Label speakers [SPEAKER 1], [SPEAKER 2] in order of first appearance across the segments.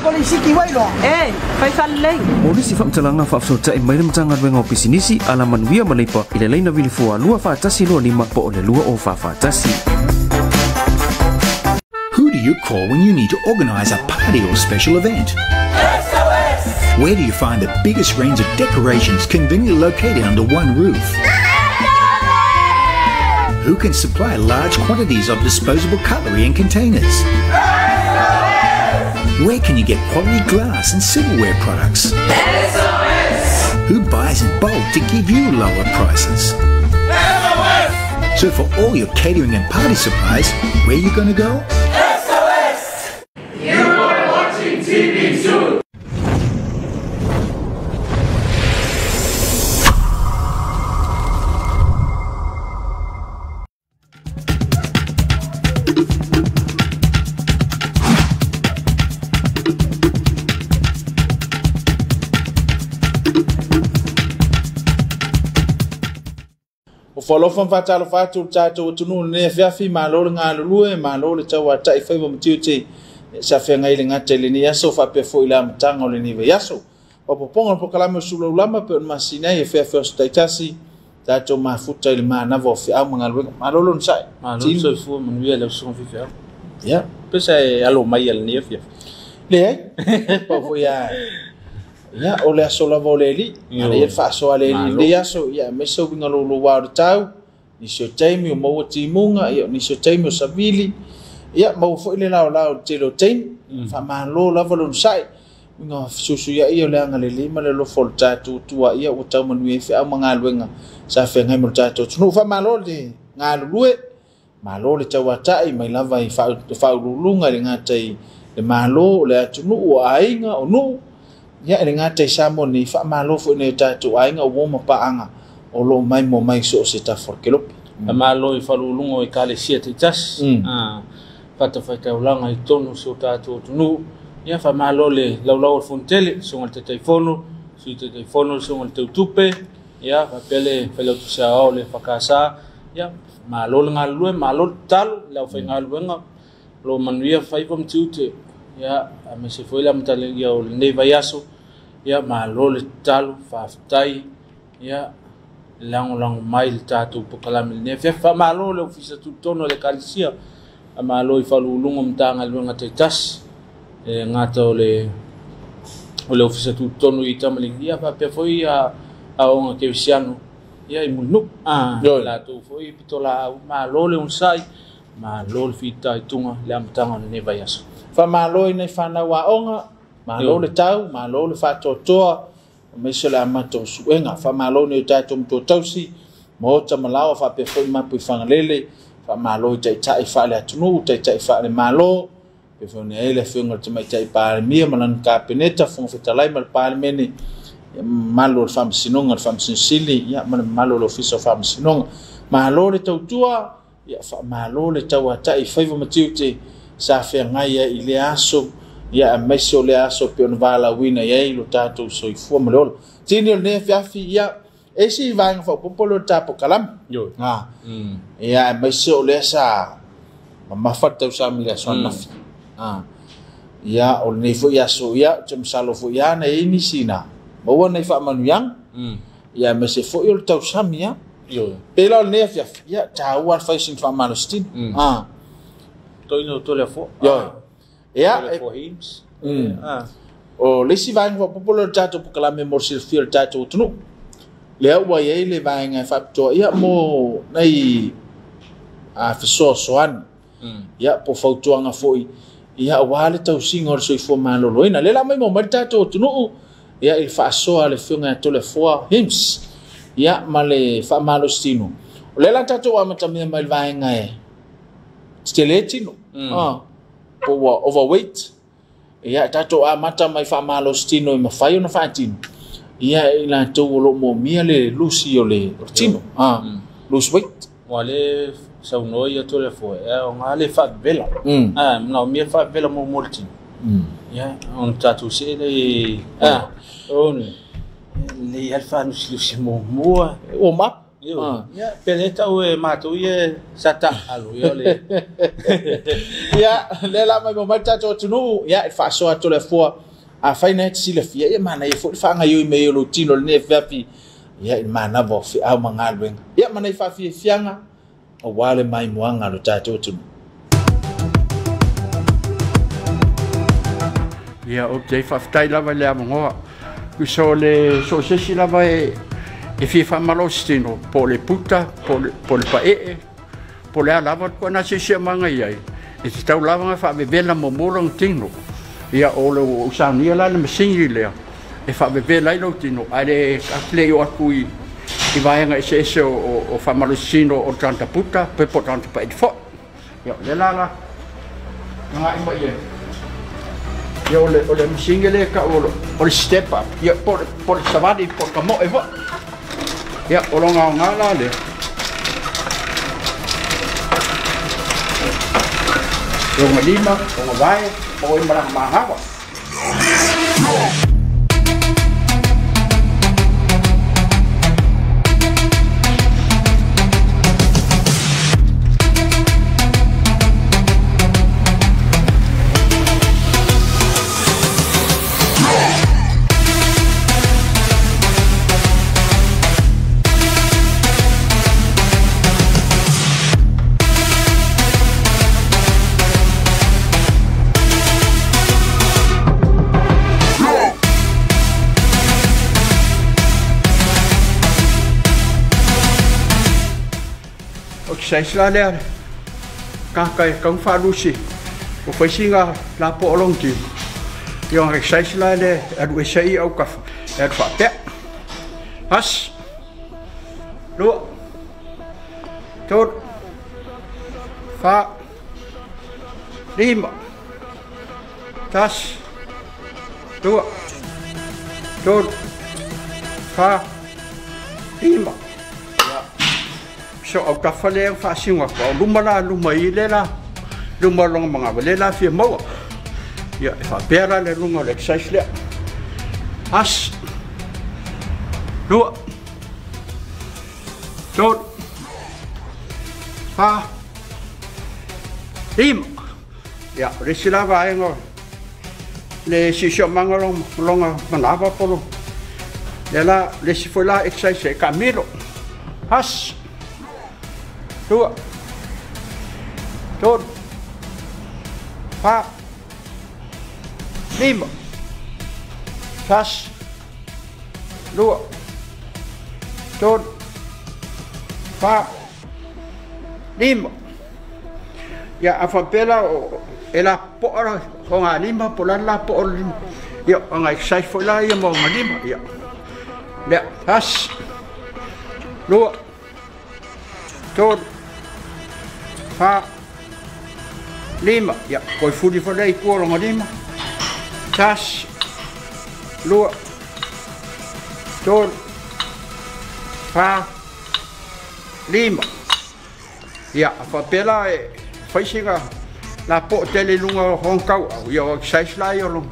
[SPEAKER 1] Po le siki wai loa.
[SPEAKER 2] E, fai faalelei.
[SPEAKER 3] Mo nisi faamatalaga faafesoota'i mai le Matagaluega o Pisinisi, Alamanuia ma Leipa i le laina vilifua 2 4125 po o le 2041.
[SPEAKER 4] Who do you call when you need to organise a party or special event? SOS! Where do you find the biggest range of decorations conveniently located under one roof? SOS! Who can supply large quantities of disposable cutlery and containers? SOS! Where can you get quality glass and silverware products? SOS! Who buys in bulk to give you lower prices? SOS! So for all your catering and party supplies, where are you going to go?
[SPEAKER 5] SOS! You are watching TV2!
[SPEAKER 6] O fa'alofa ma fa'atalofa atu le tatou atunuu lenei afiafi, malo le galulue, malo le tauata'i faiva ma tiute sa feagai le gata i lenei aso faapea fo'i le amataga o lenei vaiaso. Papopoga o le polokalame o sulaulama pe ona masina ai e feafea o se taitasi tatou mafuta i le manava o feau ma galuega. Malo lona sa'i.
[SPEAKER 7] Malo le soifua manuia le usuga fifeau.
[SPEAKER 6] Ia.
[SPEAKER 7] Pesa e alo mai a lenei afiafi.
[SPEAKER 6] Leai. Pau foi a ia o le aso lava o le alii. Ana ia le faasoa a le alii i lenei aso, ia aemaise uiga louloua o le tau, nisi o taimi o maua timuga, ia nisi o taimi o savili, ia maua foi le laolao i le tele o taimi. Faamalo lava lona sa'i. Uiga fesuisuiai o le agalelei ma le alofa o le tatou Atua, ia ua tau manuia ai feau ma galuega sa feagai ma le tatou atunuu. Faamalo le galulue, malo le tauata'i mai lava i faauluuluga i le gata i le malo, o le atunuu, o aiga, o nuu, ia i le gata i Samoa nei, faamalo foi i nai o tatou aiga, uo ma paaga o lo o maimoa mai so o se tafa o le kelope.
[SPEAKER 7] Faamalo i faauluuluga o ekalesia taitasi, fatafaitaulaga i totonu o si o tatou atunuu. Ia faamalo le laulau o le fonotele, susuga i le Taitaifono, Sui Taitaifono, susuga i le Teutupe, ia faapea le Failautusi Aoao o le FKS. Ia malo le galulue, malo le tatalo i le aufaigaluega o lo o manuia faiva ma tiute. Ia aemaise foi le amatalia o lenei vaiaso. Ia malo le tatalo, faafetai. Ia lagolago mai le tatou polokalame i lenei afiafi. Faamalo le Ofisa Tutotonu o le Ekalesia, faamalo i Faauluuluga o Matagaluega taitasi, e gata o le Ofisa Tutotonu i Tamaligi, ia faapea foi aoga kerisiano ia i Mulinuu. Latou foi pitolaau, malo le onosai, malo le fitaituga i le amataga o lenei vaiaso.
[SPEAKER 6] Faamalo i nai fanau aoga, malo le tau, malo le faatoatoa, aemaise o le amata o suega. Faamalo i nai o tatou matua tausi, maota ma laoa faapea foi mapu i Fagalele. Faamalo i taitai faale-atunuu, taitai faale-malo, pei foi ona i ai le afioga i le Tamaitai Palemia ma lana Kapeneta, Fofoga Fetalai ma le Palemene, ia mamalu o le Faamasinoga, le Faamasino Sili, ia ma le mamalu o le Ofisa o Faamasinoga. Malo le tautua, ia faamalo le tauata'i i faiva ma tiute sa feagai ai i lea aso, ia aemaise o lea aso pei ona valaauina i ai lo tatou soifua ma le ola. Tini o lenei afiafi, ia e isi vaega faaopoopo lea o le tapokalame. Ia aemaise o lea sa mamafa le tausami i le aso ananafi. Ia o lenei foi aso, ia ou te masalo foi lava na i ai nisi na maua nai faamanuiaga. Ia aemaise foi o le tausami lava. Pei la o lenei afiafi, ia taua le fai o sina faamalositino.
[SPEAKER 7] Toina o Toleafoa.
[SPEAKER 6] Ia, o le isi vaega faaopoopo lea o le tatou polokalame mo le silafia o le tatou atunuu. Lea ua i ai le vaega e faapitoa ia mo nai fesoasoani, ia po o fautuaga foi, ia aua le tausiga o le soifua maloloina. Lea la maimoa mai le tatou atunuu ia i le faasoa a le afioga ia Toleafoa Hims, ia ma le faamalositino. O lea la tatou amatamea mai le vaega e tetele tino, po ua overweight. Ia tatou amata mai faamalositino e mafai ona faatino ia i latou o lo o moomia le lusi o le tino, lose weight.
[SPEAKER 7] Ua le saunoa ia Toleafoa e aoga le faavela. Manaomia le faavela mo le tino. Ia ona tatou see le le lelei lava le faalusilusi muamua.
[SPEAKER 6] Ua map.
[SPEAKER 7] Ia, pe le tau e matou ia sa taalo ia o le.
[SPEAKER 6] Ia, lea la mai mai tatou atunuu, ia e faasoa atu le afua. Afai na e te silafia, ia manaia foi le faagaioi mai o lou tino i lenei afiafi, ia i le manava o feau ma galuega, ia ma nai faafiafiaga aua le maimoaga a lo tatou atunuu.
[SPEAKER 1] Ia, ou te faafetai lava i le avanoa. Tusa o le so o se isi lava e fia faamalositino, po o le puta, po o le paee, po o le a lava le tuuaina siosiomanga i ai, e tatau lava ona faavevela muamua lona tino. Ia, o le ua ou saunia la le masini lea e faavevela ai lou tino, ae le le i oo atu i vaega eseese o faamalositino o le tagata puta, pe po o le tagata paee foi. Ia, o lea la la agai mai i ai. Ia, o le masini lea e tau o le step up, ia, po o le savali, po o le tamoe foi. Ia, o lona aoga la lea. Lona lima, lona vae, o e malaga manava. Exercise la lea kaka e kau faalusi o faisiga lapoa o lona tino. Ia ona exercise la lea e alu ese ai au kafa e alu faapea. Tasi, lua, tolu, fa, lima, tasi, lua, tolu, fa, lima. So au tafa lea faasiga atu, a o luma la luma i le la luma o lona manava lea la fia maua. Ia, e faapea la le luga o le exercise lea. Tasi, lua, tolu, fa, lima. Ia, o le isi la vaega o le siosiomaga o lona manava po o lea la, le isi foi la exercise e taamilo. Tasi, lua, tolu, fa, lima, tasi, lua, tolu, fa, lima. Ia, a faapea la e lapoa la o lima po o le a le lapoa o le lima. Ia, o na exercise foi la ia mo ona lima. Ia, lea, tasi, lua, tolu, fa, lima. Ia, toe fuli foi lea i tua o lona lima. Tasi, lua, tolu, fa, lima. Ia, a faapea la e faisiga lapoa tele i luga o ona tauau. Ia, o exercise la ia o lona.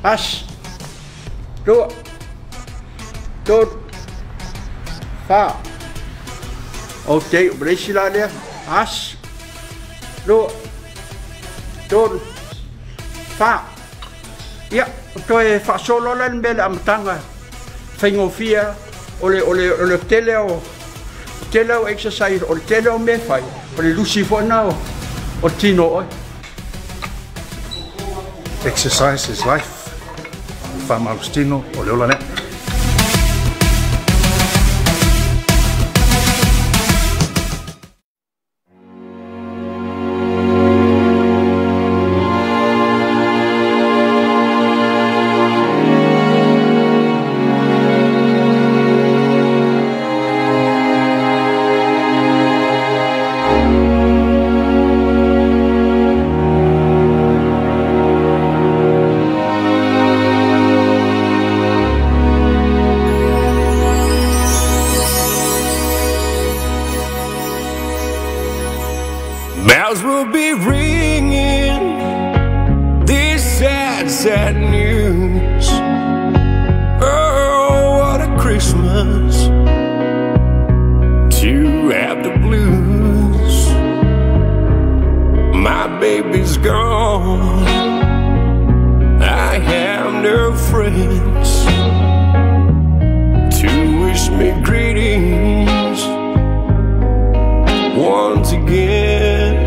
[SPEAKER 1] Tasi, lua, tolu, fa. Ok, o le isi la lea. Tasi, lua, tolu, fa. Ia, o toe faasolo la le mea le amataga faigofie o le tele o tele o exercise, o le tele o mea fai, o le lusi foi na o tino oe.
[SPEAKER 4] Exercise is life. Faamalositino o le ola lea.
[SPEAKER 5] Bells will be ringing this sad, sad news. Oh, what a Christmas gone. I have no friends to wish me greetings once again.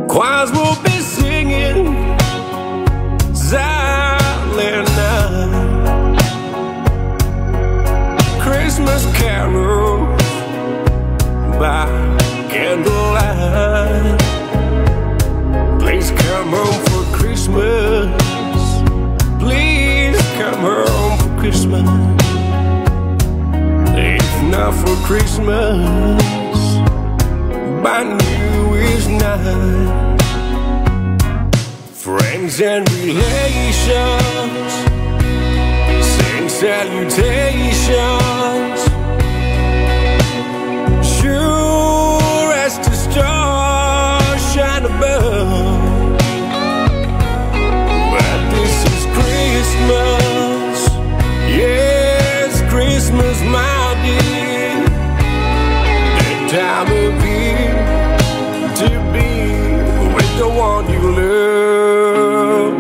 [SPEAKER 5] Choirs will be singing Silent Night, Christmas carols by candlelight. Please come home for Christmas. Please come home for Christmas. If not for Christmas, by New Year's night. Friends and relations sing salutations. Sure as the stars shine above. But this is Christmas, yes, Christmas, my dear. The time of year to be with the one you love.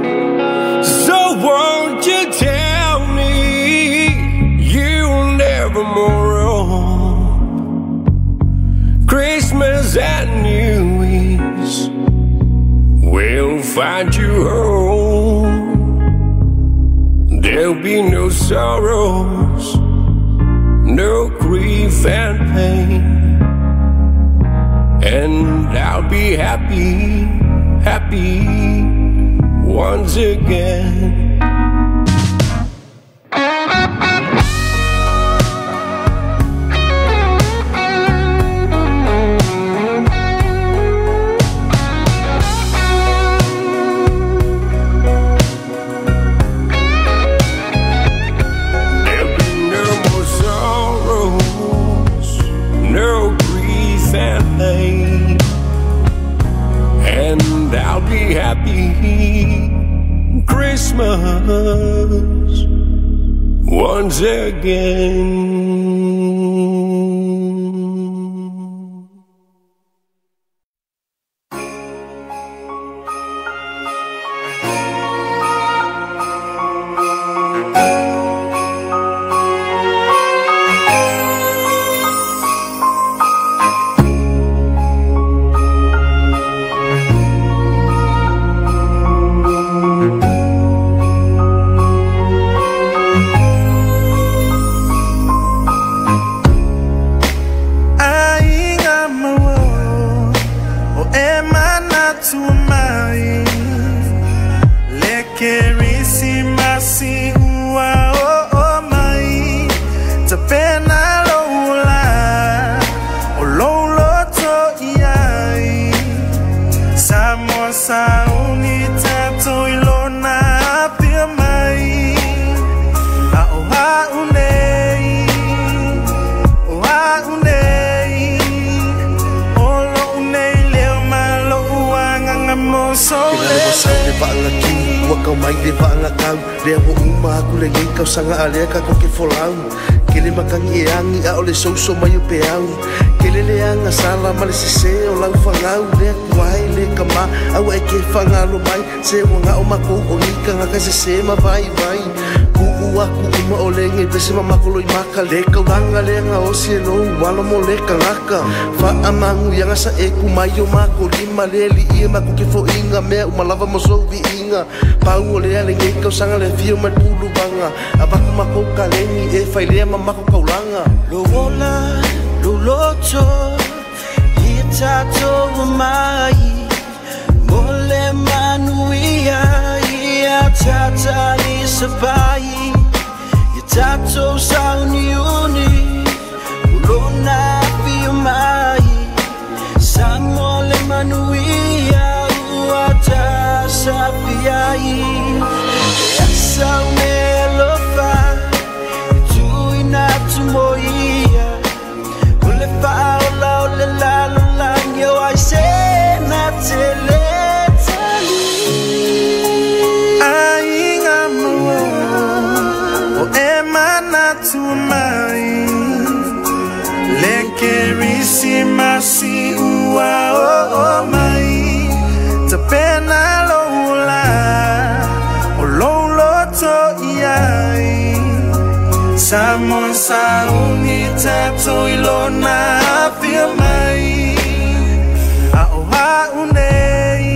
[SPEAKER 5] So won't you tell me you'll never more roam? Christmas and New Year's will find you home. There'll be no sorrows, no grief and pain, and I'll be happy, happy once again. There'll be no more sorrows, no grief and pain, and I'll be happy Christmas once again.
[SPEAKER 2] So mai o peau ke lele anga sala ma le sese o lau fangau le kuai le kama au e ke fangalo mai se wanga o mako o nika ngaka se se ma vai vai ku aku uma o lenge pese ma makolo i maka le kaulanga le nga o se lo walo mo le kangaka fa amangu yanga sa e ku mai o mako lima le li ia mako ke fo inga mea umalava mo so vi inga pau o le ale nge kau sanga le fio mai pulu banga abaku mako kaleni e failea ma mako kaulanga
[SPEAKER 8] lo ola lo loto i tatou mai mole manuia ia tatali sapai i tatou sauniuni ulona fio mai sa mole manuia ua tasafiai e asa alofa tuina tumoia ole faola ole lalo langi o ai se na tele tali
[SPEAKER 9] Ainga mo o e mana tu mai le kerisi masi ua o o mai Samoa sauni tatou i lona afia mai. A o au nei,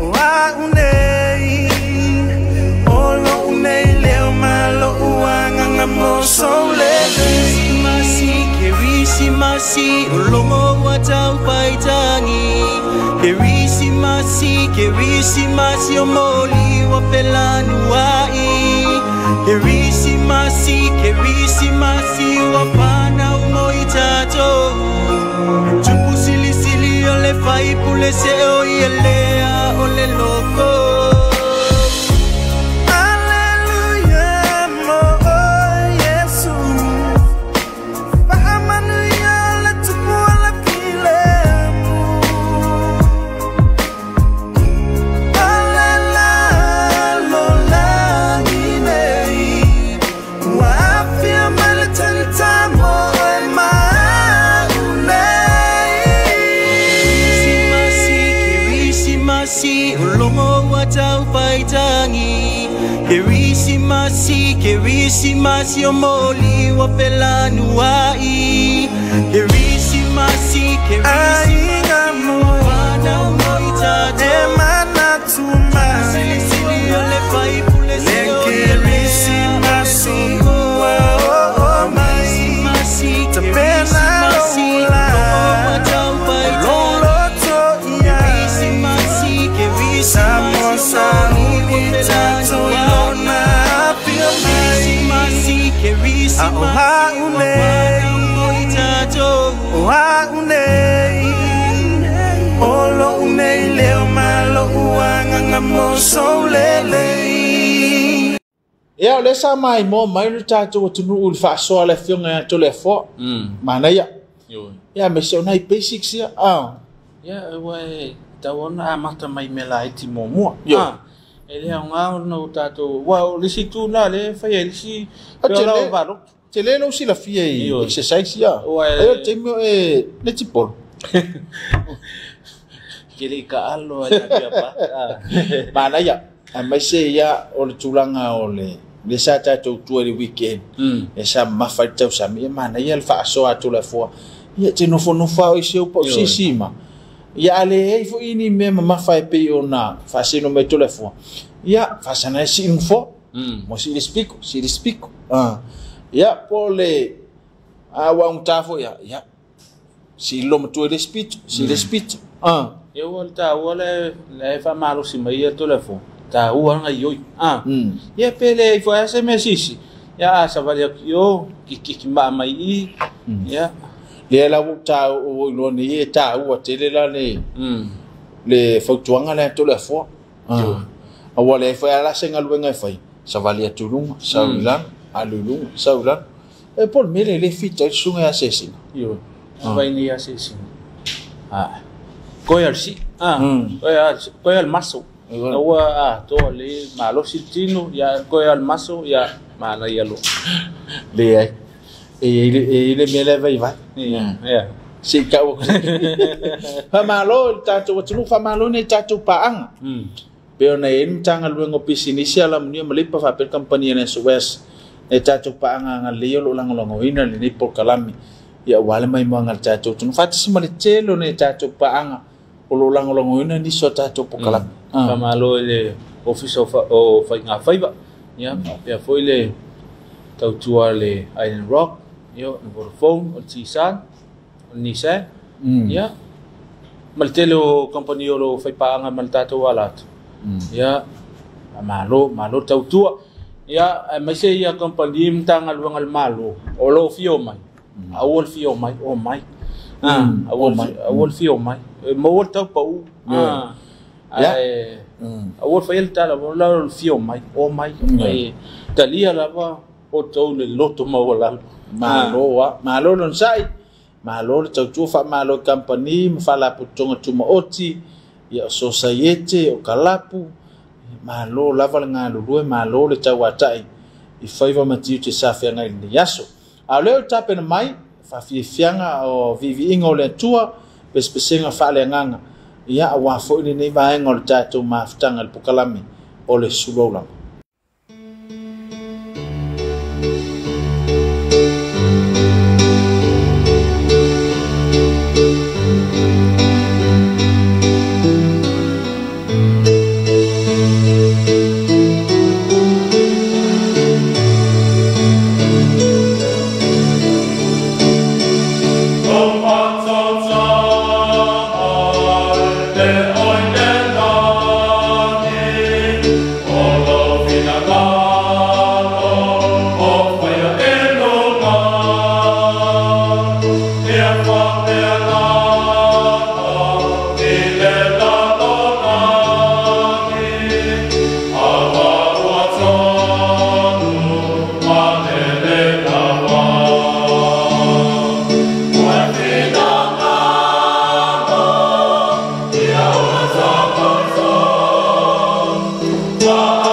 [SPEAKER 9] o au nei, o lo'u nei leo ma lo'u agaga mo sou lelei.
[SPEAKER 8] Kerisimasi, o logo ua taufaitagi. Kerisimasi, Kerisimasi, o moli ua felanua'i. Kerisimasi, Kerisimasi, ua fanau mo i tatou. Tupu silisili o le faipule se o i elea o le loko.
[SPEAKER 9] Aleluia mo oe Iesu, faamanuia le tupu o le filemu. O le lalolagi nei, ua afia mai le tagita mo oe ma au nei.
[SPEAKER 8] Kerisimasi, Kerisimasi, o logo ua taufaitagi. Kerisimasi, Kerisimasi, o moli ua felanua'i. Kerisimasi, Kerisimasi,
[SPEAKER 9] Aiga mo
[SPEAKER 8] ua fanau mo i
[SPEAKER 9] e
[SPEAKER 8] tatou.
[SPEAKER 9] manatu mai.
[SPEAKER 8] Silisili o le faipule
[SPEAKER 9] Le
[SPEAKER 8] se o i elea o le
[SPEAKER 9] Kerisimasi
[SPEAKER 8] loko.
[SPEAKER 9] ua oo mai.
[SPEAKER 8] Kerisimasi,
[SPEAKER 9] Tapena
[SPEAKER 8] Kerisimasi,
[SPEAKER 9] lou
[SPEAKER 8] o
[SPEAKER 9] la,
[SPEAKER 8] logo ua
[SPEAKER 9] lou
[SPEAKER 8] taufaitagi.
[SPEAKER 9] loto i ai.
[SPEAKER 8] Kerisimasi,
[SPEAKER 9] Samoa
[SPEAKER 8] Kerisimasi, o moli
[SPEAKER 9] sauni
[SPEAKER 8] ua
[SPEAKER 9] tatou i
[SPEAKER 8] felanua'i.
[SPEAKER 9] lona afia mai.
[SPEAKER 8] Kerisimasi,
[SPEAKER 9] A o
[SPEAKER 8] Kerisimasi,
[SPEAKER 9] au
[SPEAKER 8] ua
[SPEAKER 9] nei,
[SPEAKER 8] fanau mo i tatou.
[SPEAKER 9] o au nei, o lo'u nei leo ma lo'u agaga mo sou lelei.
[SPEAKER 6] Ia o lea sa maimoa mai le tatou atunuu i le faasoa a le afioga ia Toleafoa. Manaia. Ia aemaise o nai basics ia.
[SPEAKER 7] Ia, ua e tau ona amata mai mea laiti muamua.
[SPEAKER 6] Ioe.
[SPEAKER 7] E le aoga ona o tatou, ua o le isi itu lena lea e fai ai le isi
[SPEAKER 6] A
[SPEAKER 7] pea o lau
[SPEAKER 6] tele,
[SPEAKER 7] valotu.
[SPEAKER 6] tele lou silafia i
[SPEAKER 7] Ioe.
[SPEAKER 6] exercise ia.
[SPEAKER 7] Ua
[SPEAKER 6] Ai o le
[SPEAKER 7] e
[SPEAKER 6] taimi o e netibolo.
[SPEAKER 7] ke le i ka alo ai a pia pa.
[SPEAKER 6] Manaia. Aemaise ia o le tulaga o le le sa tatou tua i le weekend. E sa mamafa ai le tausami. Ia manaia le faasoa a Toleafoa. Ia te nofonofo lava o i se upa o
[SPEAKER 7] Ioe.
[SPEAKER 6] sisi ma. Ia a leai foi ni mea mamafa e pei ona faasino mai Toleafoa. Ia faasana e sii nofoa. Mo sii le spiko, sii le spiko. Ia po o le a ua augata foi ia. Ia sii le lomatua i le spito, sii le spito.
[SPEAKER 7] Ia ua le taua le le faamalosi mai ia Toleafoa. Taua na ioi. Ia pe le ifo ai se mea sisi. Ia a savali atu i o, kikiki maa mai i. Ia.
[SPEAKER 6] Lea la ua ta o iloa nei e taua tele la le le fautuaga lea a Toleafoa. Aua leai foi a la se galuega e fai. Savali atu i luga, sau i lalo, alu i luga, sau i lalo. E po o le mea lea e le fita ai le susuga ia Sesina.
[SPEAKER 7] Ioe. Vai nei ia Sesina. Koe al si. Koe al koe al maso. Ua a toa le malosi le tino, ia koe al maso, ia mana ia lo.
[SPEAKER 6] Leai. E i ai le mea lea e vaivai.
[SPEAKER 7] Ia.
[SPEAKER 6] Se i kau aku. Faamalo i le tatou atunuu, faamalo nei tatou paaga. Pe ona e i ai le Matagaluega o Pisinisi Alamanuia ma Leipa faapea le kamupani a le SOS e tatou paaga agalelei o loo lagolagoina lenei polokalame. Ia aua le maimoaga a le tatou atunuu. Faatasi ma le tele o nei tatou paaga o loo lagolagoina nisi o tatou polokalame.
[SPEAKER 7] Faamalo i le Ofisa o o Faiga Faiva. Ia, faapea foi le tautua a le Island Rock, ia, o le Vodafone, o le T-San, o le Nissan. Ia, ma le tele o kamupani o loo faipaaga ma le tatou ala atu. Ia, faamalo, malo le tautua. Ia, aemaise ia kamupani ma Matagaluega a le Malo o loo fia mai. Aua le fia mai, o mai. Aua le aua le fia mai. E maua le taupau. Ae aua le faia le tala o la le fia mai, o mai. E talia lava o tou le loto maualalo.
[SPEAKER 6] Malo a, malo le onosai, malo le tautua, faamalo i kamupani ma faalapotopotoga tumaoti, ia o sosaiete, o kalapu, malo lava le galulue, malo le tauatai i faiva ma tiute sa feagai i lenei aso. A o lea o le tapena mai, faafiafiaga o viiviiga o le Atua, pesepesega faaleagaga, ia aua foi lenei vaega o le tatou mafutaga i le pokalame o le suluaulaga.
[SPEAKER 5] What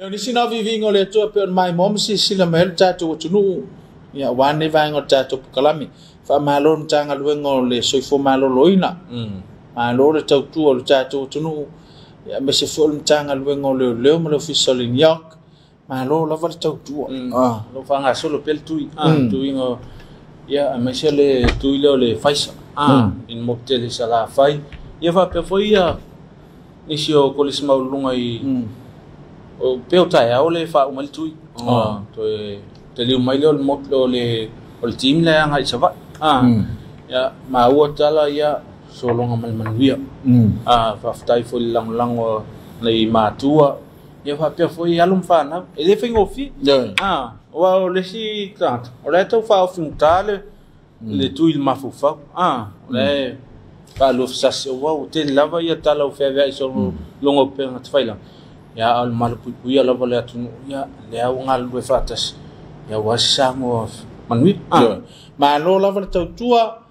[SPEAKER 6] O nisi na viviga o le Atua e pei ona maimoa ma silasila mai ai lo tatou atunuu, ia aua lenei vaega o le tatou pokalame. Faamalo i le Matagaluega o le Soifua Maloloina, malo le tautua o le tatou atunuu, ia aemaise foi o le Matagaluega o Leoleo ma le Ofisa o le NEOC, malo lava le tautua.
[SPEAKER 7] O lo o faagasolo pea le tui, tuiga ia aemaise le tui lea o le Pfizer i le motu tele i Salafai, ia faapea foi ia nisi o kolisi maualuluga i o pea o taeao le faauma ai le tui, ona toe taliu mai lea o le motu o le team lea agai i Savaii. Ia maua tala ia sologa ma le manuia. Faafetai foi i le lagolago a nai matua, ia faapea foi alo ma fanau, e le faigofie. Aua o le isi tagata, o la e tau faaofi-gata le tui i le mafaufau. O la e faaluafesasi, aua ua tele lava ia tala ua feaveai solo luga o upega tafailagi, ia a o le malupuipuia lava o le atunuu, ia lea ua galulue faatasi, ia aua se Samoa manuia.
[SPEAKER 6] Malo lava le tautua,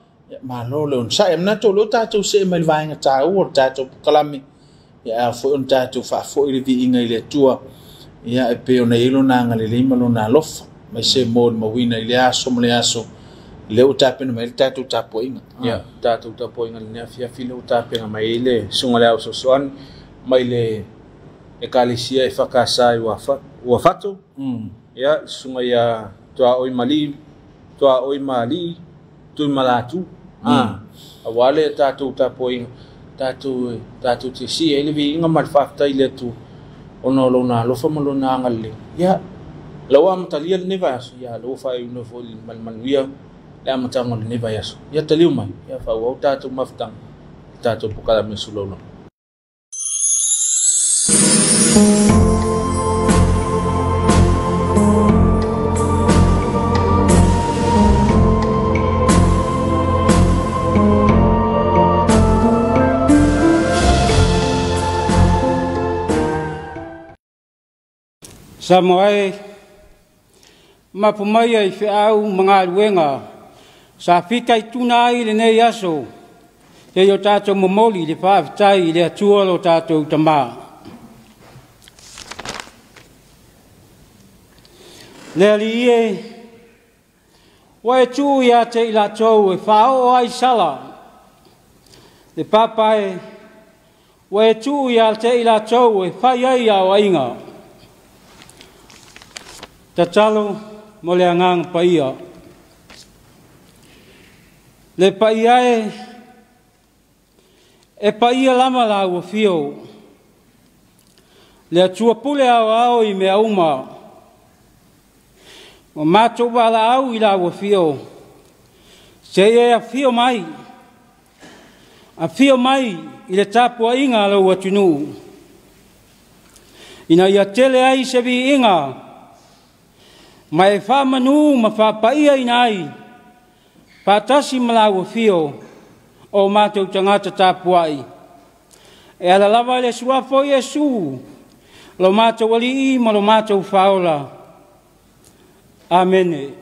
[SPEAKER 6] malo le onosai. E manatu o lea ua tatou see mai le vaega taua o le tatou pokalame, ia a foi ona tatou faafoi le viiga i le Atua, ia e pei ona i ai lona agalelei ma lona alofa, aemaise mo le mauina i lea aso ma le aso, lea ua tapena mai ai le tatou tapuaiga.
[SPEAKER 7] Ia, tatou tapuaiga i lenei afiafi lea ua tapena mai ai le susuga i le Ao Fesoasoani mai le Ekalesia e Fakasa i Uafato, ia, le susuga ia Tuaoi Malii, Tuaoi Malii, Tuimalatu, aua le tatou tapuaiga, tatou tatou te sii ai le viiga ma le faafetai i le Atua ona o lona alofa ma lona agalelei. Ia, lau amatalia lenei vaiaso, ia lea ua faaiuina foi ma le manuia le amataga o lenei vaiaso. Ia taliu mai, ia faaauau tatou mafutaga i tatou pokalame sulaulauga.
[SPEAKER 10] Samoa e, mapu mai ai feau ma galuega sa fitaituna ai i lenei aso, seia o tatou momoli le faafetai i le Atua lo tatou Tamā. Le Alii e, ua e tuu ia te i latou e faaoo ai sala, le Papa e, ua e tuu ia te i latou e fai ai aoaiga. Tatalo mo le agaga paia. Le paia e, e paia lava lau afio. Le Atua pule aoao i mea uma. Ua matou valaau i lau afio. Se i e afio mai. Afio mai i le tapuaiga a lou atunuu. Ina ia tele ai se viiga ma e faamanu ma faapaiaina ai faatasi ma lau afio o matou tagata tapuai. E ala lava i le suafa o Iesu, lo matou Alii ma lo matou Faaola. Amene.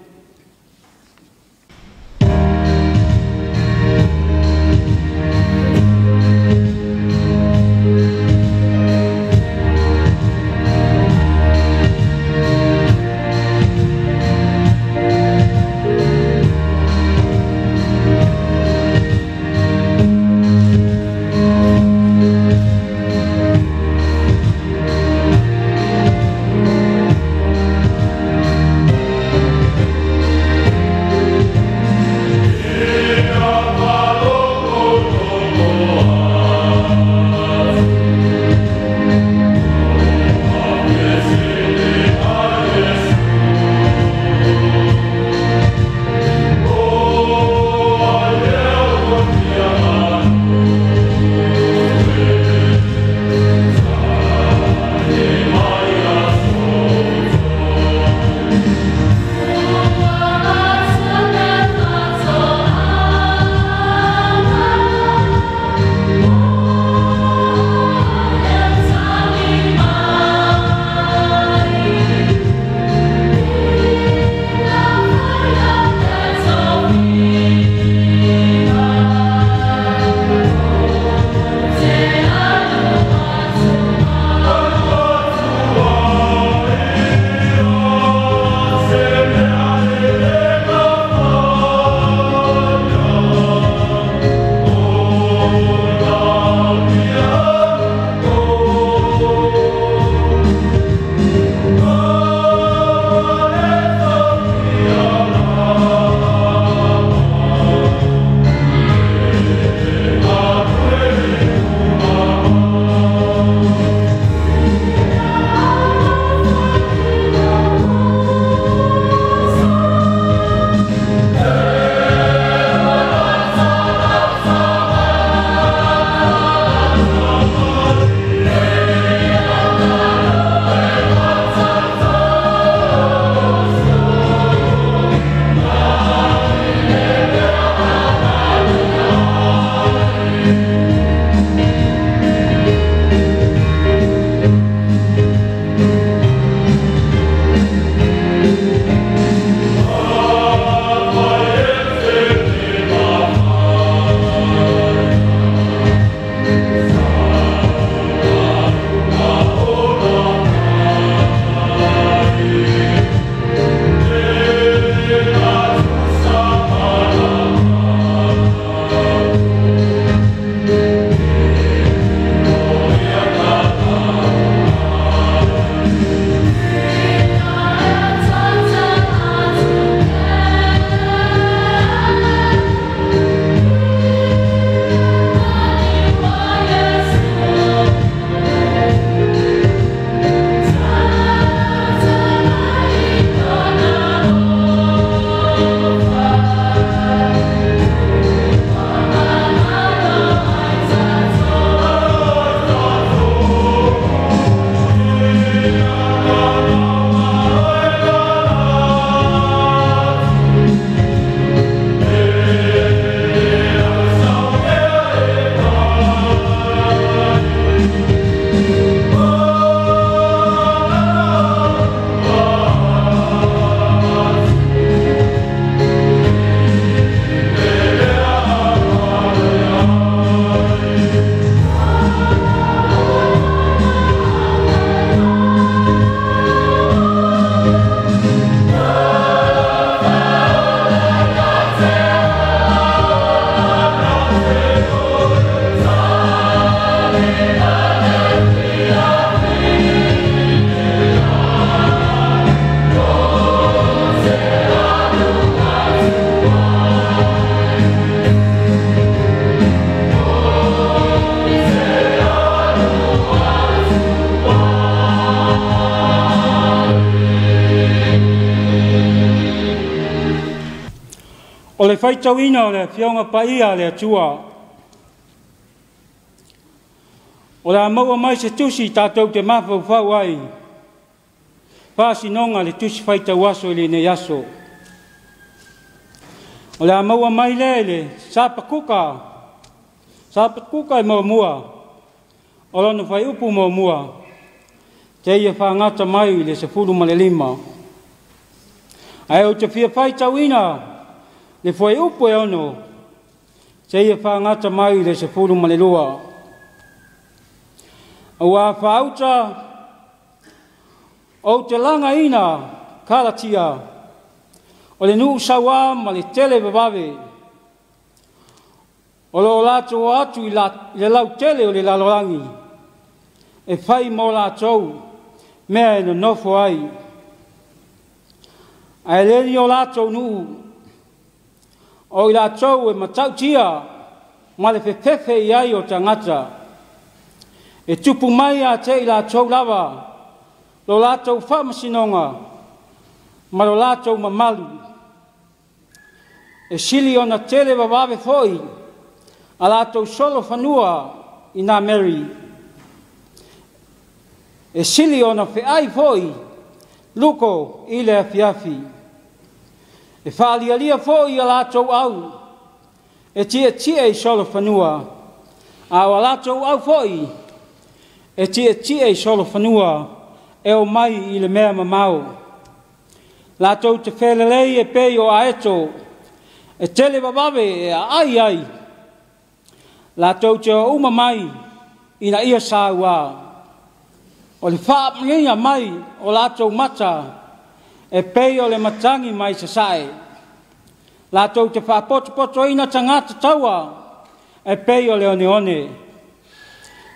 [SPEAKER 10] O le faitauina o le Afioga Paia a le Atua. O le a maua mai se tusi tatou te mafaufau ai, faasinoga le tusi faitau aso i lenei aso. O le a maua mai lea i le Sapakuka, Sapakuka e muamua, o lona fuaiupu muamua, seia fagata mai i le 15. Ae ou te fia faitauina le fuaiupu e 6, seia fagata mai i le 12. Ua faauta ou te lagaina Kalatia, o le nuu sauā ma le tele vavave, o lo o latou atu i le lautele o le lalolagi, e fai mo latou mea e nonofo ai. Ae le ni o latou nuu, o i latou e matautia ma le fefefe i ai o tagata, e tupu mai a te i latou lava, lo latou faamasinoga ma lo latou mamalu. E sili ona tele vavave foi a latou solo fanua i nā Mary. E sili ona feai foi luko i le afiafi. E faalialia foi a latou au, e tietie i solo fanua, a o a latou au foi, e tietie i solo fanua, e o mai i le mea mamao. Latou te felelei e pei o aeto, e tele vavave e aai ai. Latou te o uma mai ina ia sauā. O le faamagiga mai o latou mata, e pei o le matagi mai sasae. Latou te faapotopotoina tagata taua, e pei o le oneone.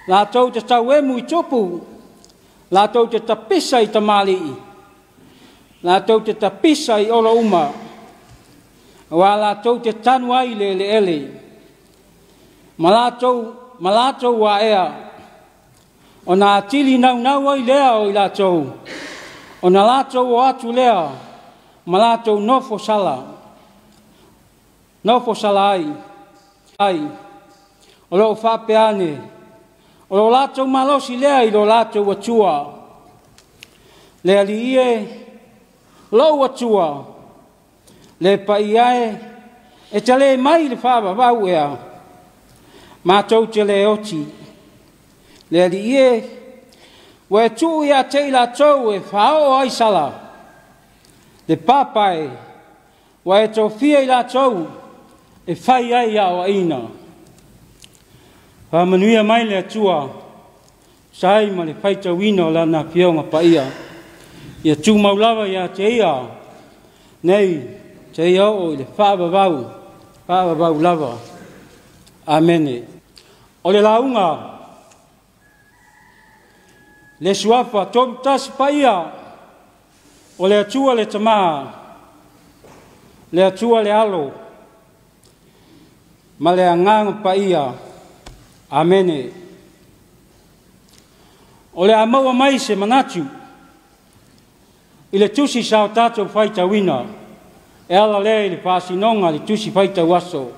[SPEAKER 10] Latou te tauemu i tupu, latou te tapisa i tamalii, latou te tapisa i olo uma, ua latou te tanu ai le eleele, ma latou aea, Ona atili naunau ai lea o i latou, ona latou o atu lea, ma latou nofo sala, nofo sala ai, ai. O loo faapea ane, o lo latou malosi lea i lo latou Atua. Le Alii e, lou Atua, le paia e, e te le mai le faavavau ea, matou te le oti. Le Alii e, ua e tuu ia te i latou e faaoo ai sala, le papa e, ua e tofia i latou e fai ai aoaina. Faamanuia mai le Atua, sa ai ma le faitauina o lana afioga paia. Ia tumau lava ia te ia, nei te ia oo i le faavavau, faavavau lava. Amene. O le lauga, le suafa 31 paia, o le Atua le Tamā, le Atua le Alo, ma le Agaga Paia. Amene. O le a maua mai se manatu i le tusi sa o tatou faitauina, e ala lea i le faasinoga le tusi faitau aso.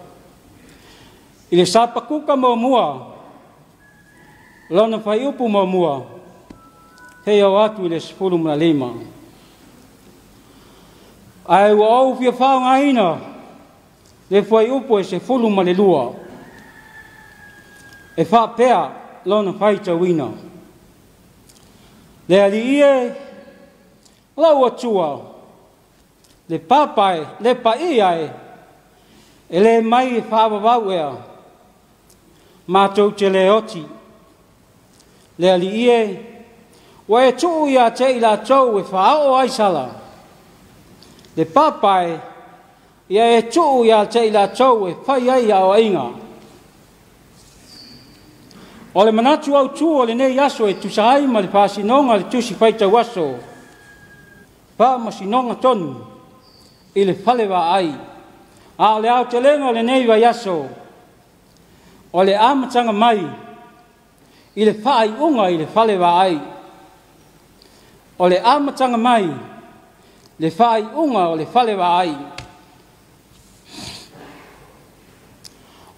[SPEAKER 10] I le Sapakuka muamua, lona faiupu muamua, seia oo atu i le 15. Ae ua ou fia faaaogaina le fuaiupu e 12, e faapea lona faitauina. Le Alii e, lau Atua, le papa e, le paia e, e le mai e faavavau ea, matou te le oti. Le Alii e, ua e tuu ia te i latou e faaoo ai sala, le papa e, ia e tuu ia te i latou e fai ai aoaiga. O le manatu autū o lenei aso e tusa ai ma le faasinoga le tusi faitau aso, faamasinoga tonu i le fale vaai. A o le aotelega o lenei vaiaso, o le amataga mai i le faaiuga i le fale vaai. O le amataga mai le faaiuga o le fale vaai.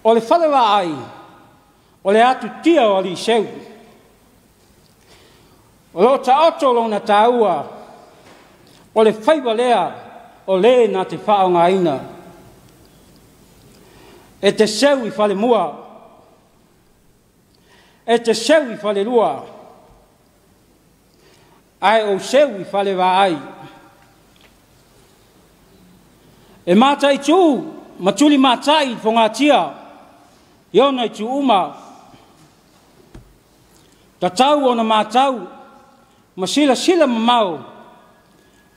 [SPEAKER 10] O le fale vaai, o le atutia o alii seu. O loo taoto lona taua, o le faiva lea o le na te faaaogaina. E te seu i falemua, e te seu i falelua, ae ou seu i falevaai. E mataitu ma tuli matai i fogatia, i ona itu uma, tatau ona matau, ma silasila mamao,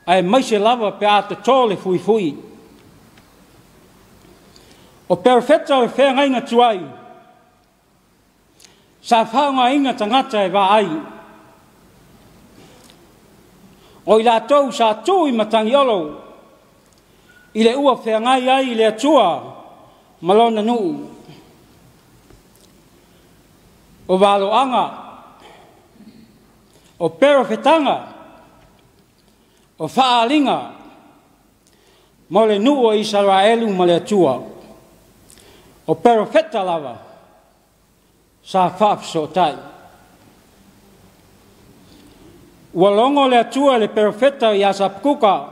[SPEAKER 10] ae maise lava pe a totō le fuifui. O perofeta o le feagaiga tuai, sa faaaogaina tagata e vaai. O i latou sa tu i matagiolo, i le ua feagai ai i le Atua ma lona nuu. O valoaga, o perofetaga, o faaaliga, mo le nuu o Isaraelu ma le Atua. O perofeta lava, sa faafesootai. Ua logo le Atua le perofeta ia Sapakuka,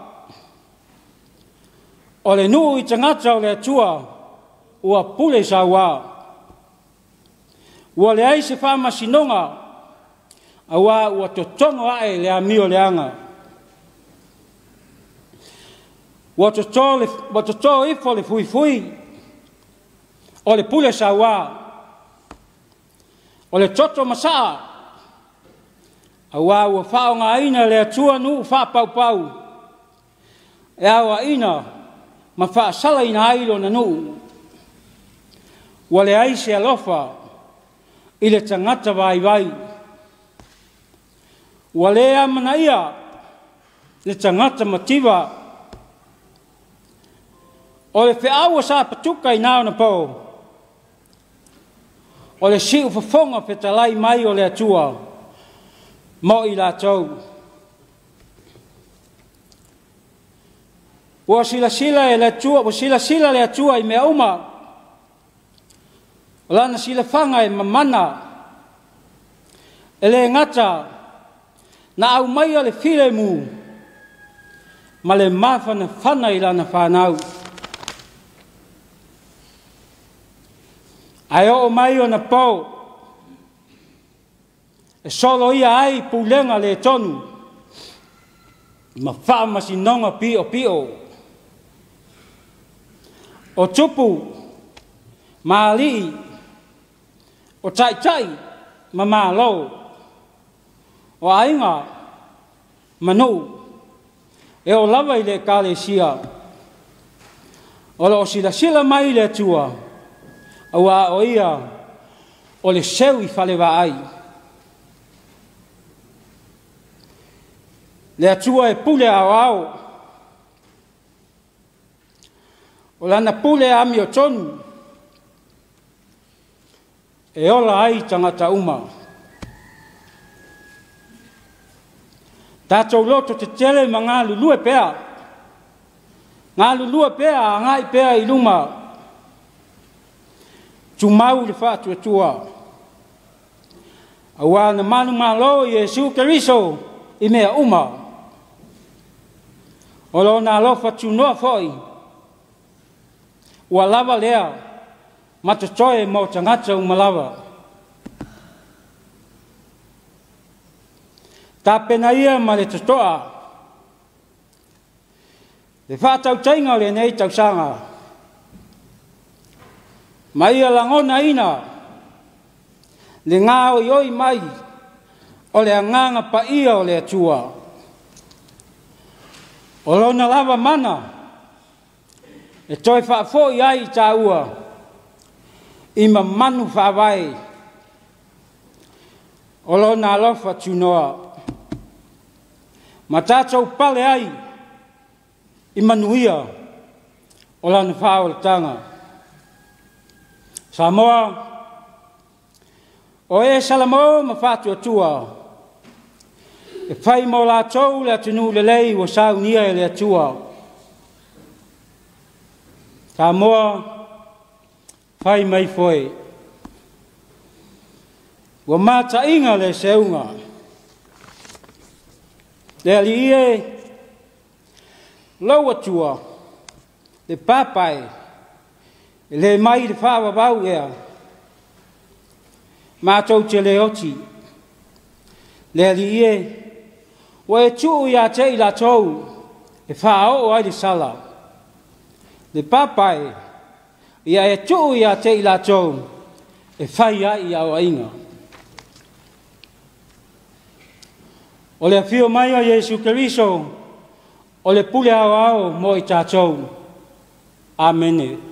[SPEAKER 10] o le nuu i tagata o le Atua, ua pule sauā. Ua leai se faamasinoga, auā ua totogo ae le amio leaga. Ua totō ifo le fuifui, o le pule sauā. O le toto masaa, auā ua faaaogaina le Atua nuu faapaupau, e aoaina ma faasalaina ai lona nuu. Ua leai se alofa i le tagata vaivai. Ua le amanaia le tagata mativa. O le feaua sa patuka i nā ona pō, o le siu fofoga fetalai mai o le Atua, Mo i latou. Ua silasila e le Atua, ua silasila le Atua i mea uma. O lana silafaga e mamana. E le gata na aumaia le filemu ma le mafanafana i lana fanau. Ae oo mai ona po e solo ia ai pulega le tonu ma faamasinoga piopio. O tupu ma alii, o taitai ma malo, o aiga ma nuu, e o lava i le ekalesia. O loo silasila mai le Atua, auā o ia o le seu i falevaai. Le Atua e pule aoao, o lana pule amiotonu e ola ai tagata uma. Tatou loto tetele ma galulue pea, galulue pea, agai pea i luma, tumau le faatuatua, auā na manumalo Iesu Keriso i mea uma. O lona alofa tunoa foi, ua lava lea ma totoe mo tagata uma lava. Tapena ia ma le totoa, le faatautaiga o lenei tausaga, ma ia lagonaina le gaoioi mai o le agaga paia o le Atua. O lona lava mana e toe faafoi ai i tāua i mamanu faavae o lona alofa tunoa. Ma tatou pale ai i manuia o lana faaolataga. Samoa, o e Salamo ma faatuatua, e fai mo latou le atunuu lelei ua saunia e le Atua. Samoa, fai mai foe. Ua mata'iga le seuga. Le alii e, lou Atua, le papae, e le mai le faavavau ea, matou te le oti. Le alii e, ua e tuu ia te i latou e faaoo ai le sala. Le papae, ia e tuu ia te i latou e fai ai i aoaiga. O le afio mai o Iesu Keriso, o le pule aoao mo i tatou. Amene.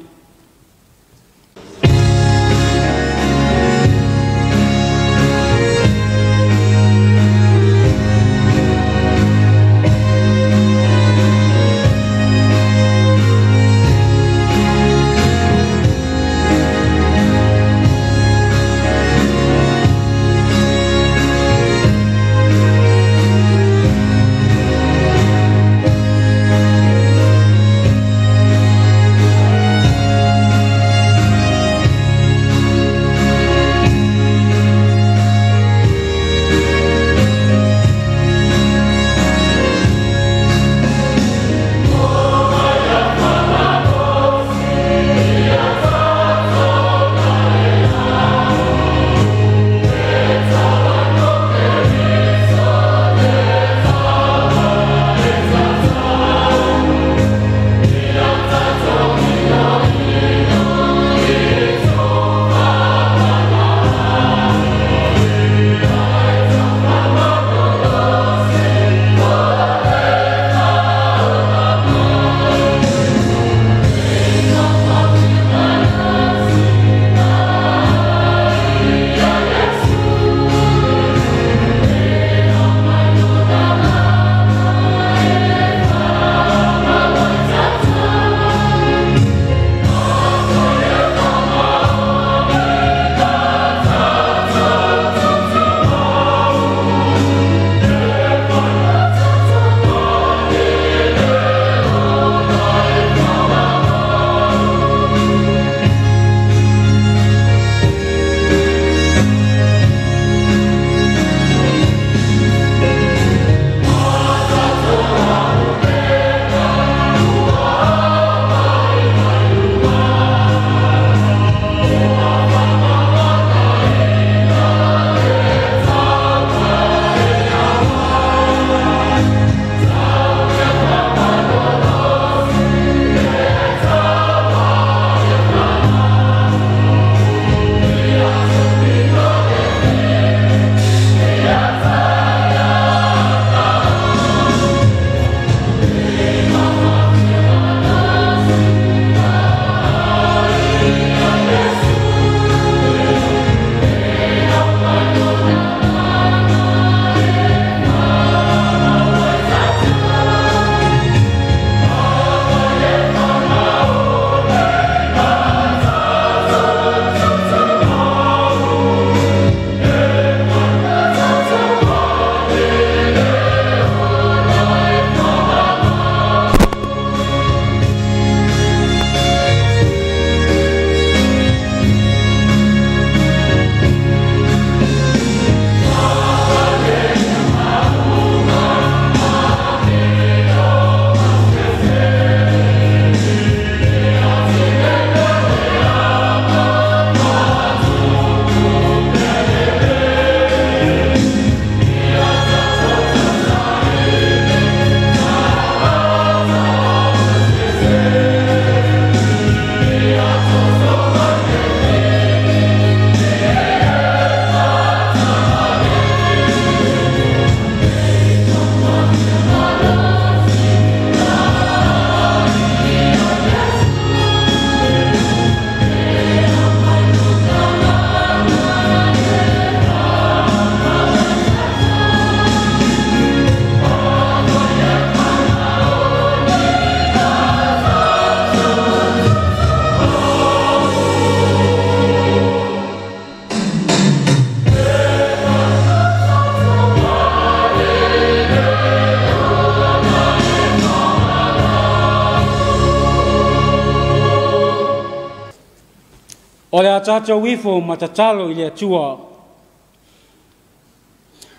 [SPEAKER 10] O le a tatou ifo ma tatalo i le Atua.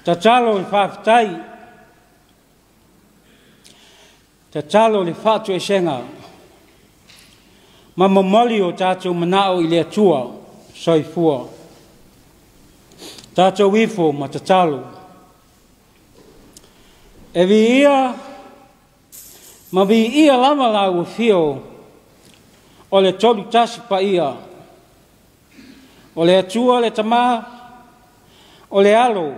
[SPEAKER 10] Tatalo le faafetai. Tatalo le faatoesega. Ma momoli o tatou manao i le Atua, soifua. Tatou ifo ma tatalo. E viia ma viia lava lau afio o le tolu tasi paia. O le Atua le Tamā, o le Alo,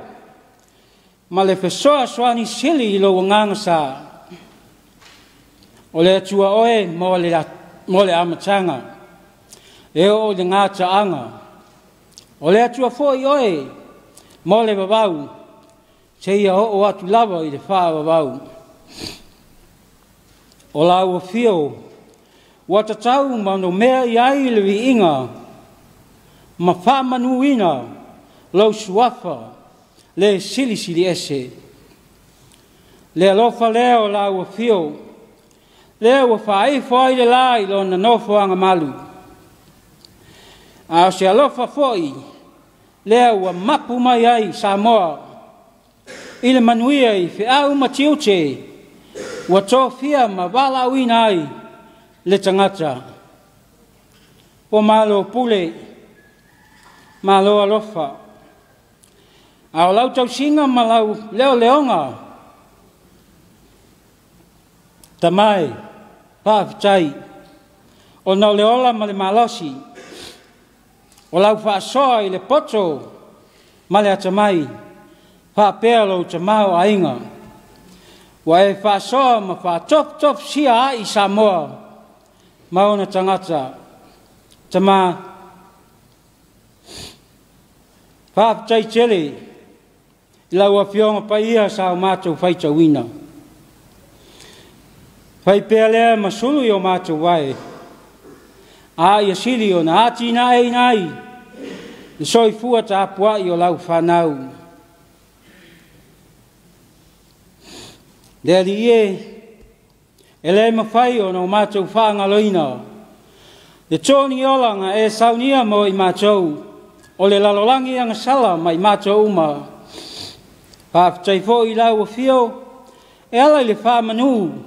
[SPEAKER 10] ma le fesoasoani sili i lou agaga sa. O le Atua oe mo le amataga, e oo i le gataaga. O le Atua foi oe mo le vavau, seia oo atu lava i le faavavau. O lau afio, ua tatau ma onomea i ai le viiga, ma faamanuina lou suafa le silisili ese. Le alofa lea o lau afio, lea ua faaifo ai le la i lona nofoaga malu. A o se alofa foi, lea ua mapu mai ai Samoa, i le manuia i feau ma tiute, ua tofia ma valaauina ai le tagata. Ua malo pule, malo alofa. A o lau tausiga ma lau leoleoga, tamae, faafetai, ona o le ola ma le malosi, o lau faasoa i le poto ma le atamai, faapea lou tamā o aiga. Ua e faasoa ma faatofutofusia ai Samoa ma ona tagata. Tamā, faafetai tele i lau afioga paia sa o matou faitauina. Fai pea lea ma sulu i o matou vae, a ia sili ona atinaeina ai le soifua tapuai o lau fanau. Le Alii e, e le mafai ona o matou faagaloina le toni ola na e saunia mo i matou, o le lalolagi agasala mai matou uma. Faafetai foi i lau afio, e ala i le faamanu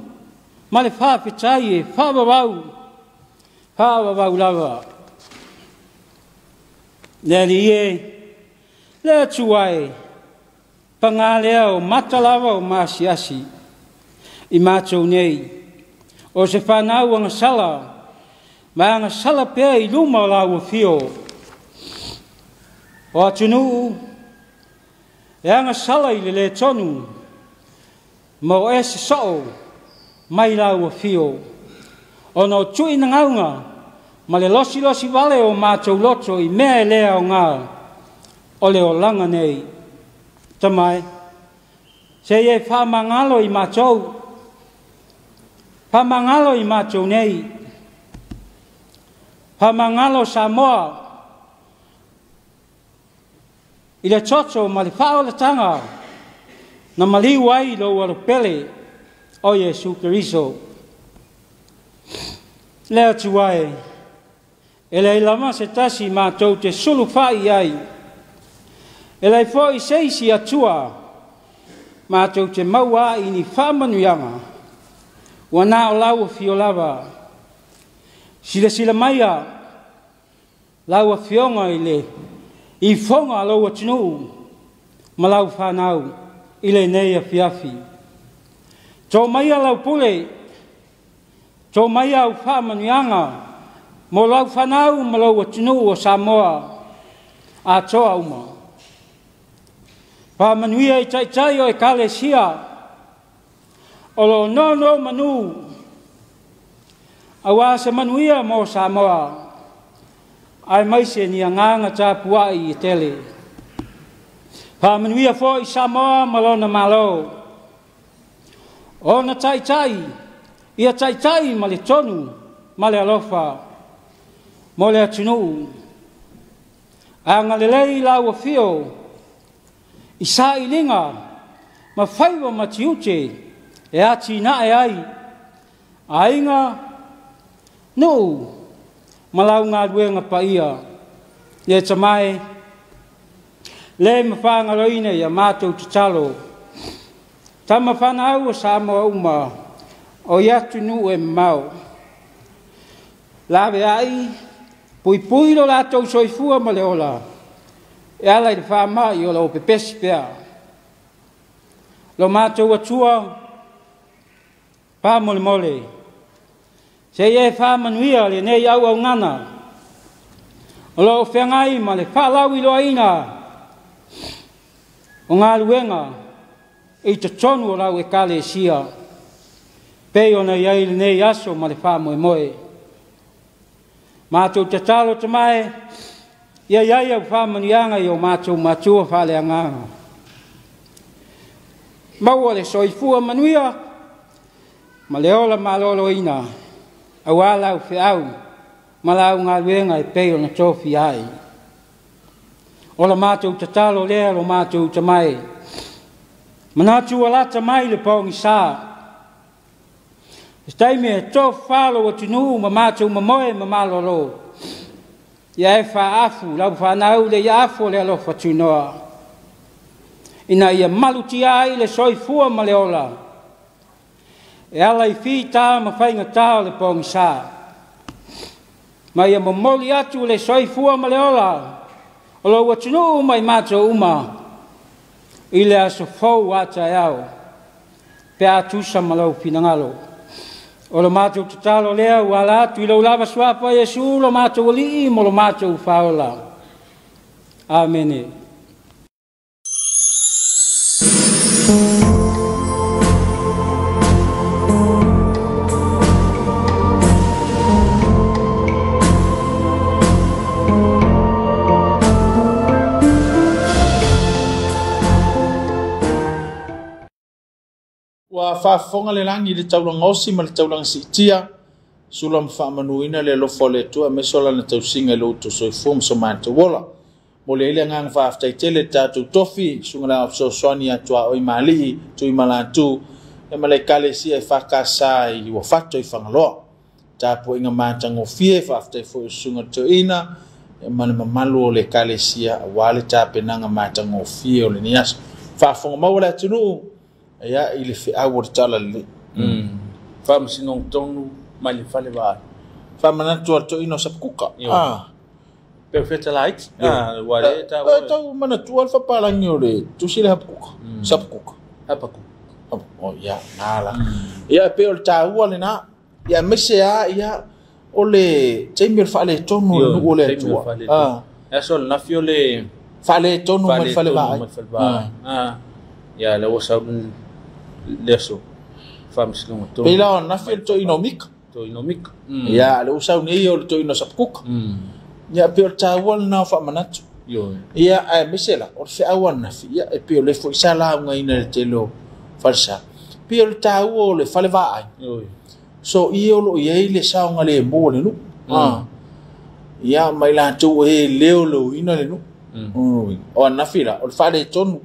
[SPEAKER 10] ma le faafetai e faavavau, faavavau lava. Le Alii e, le Atua e, pagā lea o mata lava o maasiasi i matou nei. O se fanau agasala, ma agasala pea i luma o lau afio. O atunuu, e agasala i le le tonu, ma o e sosoo mai lau afio. Ona o tui na gauga, ma le losilosi vale o matou loto i mea e lea o ngā, o le olaga nei. Tamae, se e whaamangalo i matou, whaamangalo i matou nei, whaamangalo Samoa, i le toto ma le whaolatanga, na maliu ai lou alopele o Iesu Keriso. Le Atua e, e lei lava se tasi matou te sulu fai ai, e lei foi seisi Atua matou te maua ai ni faamanuiaga, ua na o lau afio lava. Silasila maia lau afioga i le ifoga a lou atunuu ma lau fanau i lenei afiafi. Tō maia lau pule, tō maia au faamanuiaga mo lau fanau ma lou atunuu o Samoa atoa uma. Faamanuia i taitai o ekalesia, o lo nono manu, auā se manuia mo Samoa, ai maise ni agaga tapuai e tele. Faamanuia foi Samoa ma lona malo, ona taitai, ia taitai ma le tonu ma le alofa mo le atunuu. Agalelei lau afio i sailiga ma faiva ma tiute e atinae ai aiga nuu ma lau galuega paia. Ia tamae, le mawhangaloina ia mātou tatalo. Tama whanau o Samoa uma, o i atu nu e mau. Lawe ai, pui pui lo lātou soifua ma le ola, e ala i le whaamai o la o pepesi pea. Lo mātou atua, pā mole mole, se i e whaamanuia le nei au au ngana, o lo o whengai ma le whalau i loaina, o ngā luenga, i te tonu o lau e kale sia, pei ona iai le nei aso ma le whaamoe moe. Mātou te talo te mai, ia iai au whaamanianga i o mātou matua whaaleanganga. Maua le soifua manuia, ma le ola maloloina, au ala au whiau, ma lau ngā luenga e pei ona tōfi ai. O la mātou tatalo lea lo mātou tamai. Manatu alata mai le pongi sā. E taimi e tō whalo o tunu ma mātou mamoe ma malolo. Ia e whaafu, lau whanau le ia afu le alofa tunoa. Ina ia malutia ai le soifua ma le ola. E ala i whita ma whainga tā o le pongi sā. Ma ia momoli atu le soifua ma le ola. O lo atunuu mai mātou uma. I le aso fou ata e ao. Pe atusa ma lau finangalo. O lo mātou tatalo lea ua ala atu i lau lava suapa Iesu lo mātou alii mo lo mātou whaola. Amene.
[SPEAKER 6] Ua faafofoga le lagi i le taulaga osi ma le taulaga siitia, sula ma faamanuina le alofa o le Atua aemaise o lana tausiga i lo outou soifua ma so matou ola. Mo le ai le agaga faafetaitele le tatou tofi, suga le fesoasoani ia tuaoi mali'i, tui malatu, e ma le ekalesia e faakasā i Uafato i Fagaloa. Tapuaiga matagofie faafetai foi o susuga le toeaina, e ma le mamalu o le ekalesia auā le tapenaga matagofie o lenei aso. Faafofoga maua le atunuu, ia i le feau o le tala lelei.
[SPEAKER 7] Faamasinoga tonu mai le fale vaai.
[SPEAKER 6] Faamanatu a le toeaina o Sapakuka.
[SPEAKER 7] Pe feta laiti. Ua le taua.
[SPEAKER 6] Tau manatua le faapalagi o le tusi le Hapakuka. Sapakuka.
[SPEAKER 7] Hapakuka.
[SPEAKER 6] O ia, nā la. Ia e pei o le taua lenā. Ia aemaise a ia o le taimi o le faaletonu o le nuu o le Atua.
[SPEAKER 7] Aso le nafi o le
[SPEAKER 6] faaletonu mai le fale vaai.
[SPEAKER 7] Ia le ua sau le aso faamasinoga tonu.
[SPEAKER 6] Pei la o nafi o le toeaina o Mika.
[SPEAKER 7] Toeaina o Mika.
[SPEAKER 6] Ia le ua sau nei o le toeaina o Sapakuka. Ia pei o le taua lenā o faamanatu. Ia ae aemaise la o le feau anafi. Ia e pei o le foi sa laugaina i le tele o falesa. Pei o le taua o le fale vaai. So ia o loo i ai le saoga lemu o le nuu. Ia mai latou e leo leoina le nuu. O anafi la o le faaletonu.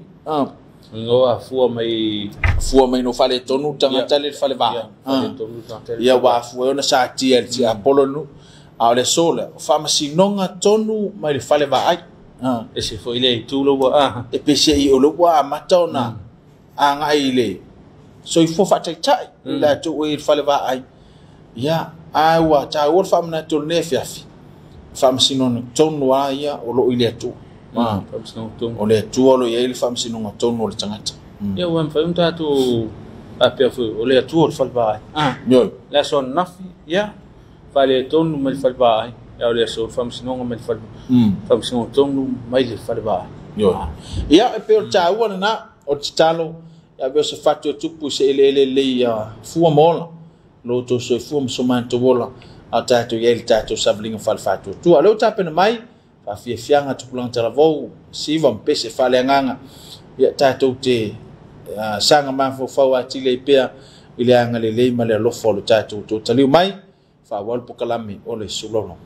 [SPEAKER 7] Ngo afua mai
[SPEAKER 6] afua mai no faaletonu tagata le fale vaai. Ia ua afua ai ona satia i le tiapolo le nuu. A o le aso lea, o faamasinoga tonu mai le fale vaai.
[SPEAKER 7] E se foi le itu lo ua.
[SPEAKER 6] E pese'i o le ua amata ona agai i le soifua faataitai i latou e i le fale vaai. Ia, a ua taua le faamanatu o lenei afiafi, faamasinoga tonu lava ia o loo i le Atua. O le Atua o lo o i ai le faamasinoga tonu o le tagata.
[SPEAKER 7] Ia ua mafai ona tatou faapea foi o le Atua o le fale vaai. Le aso ananafi, ia, faaletonu mai le fale vaai, ia o le aso faamasinoga mai le fale faamasinoga tonu mai le fale vaai.
[SPEAKER 6] Ia, e pei o le taua lenā, o le tatalo, ia pei o se fatu e tupu i se eleele lelei ia fua ma ola, lo outou soifua ma so matou ola, a o tatou i ai i le tatou savaliga faale-faatuatua. O lea ua tapena mai, faafiafiaga tupulaga talavou, siva ma pese faaleagaga, ia tatou te saga mafaufau atili ai pea i le agalelei ma le alofa o le tatou toataliu mai, faaauau le pokalame o le sulolo.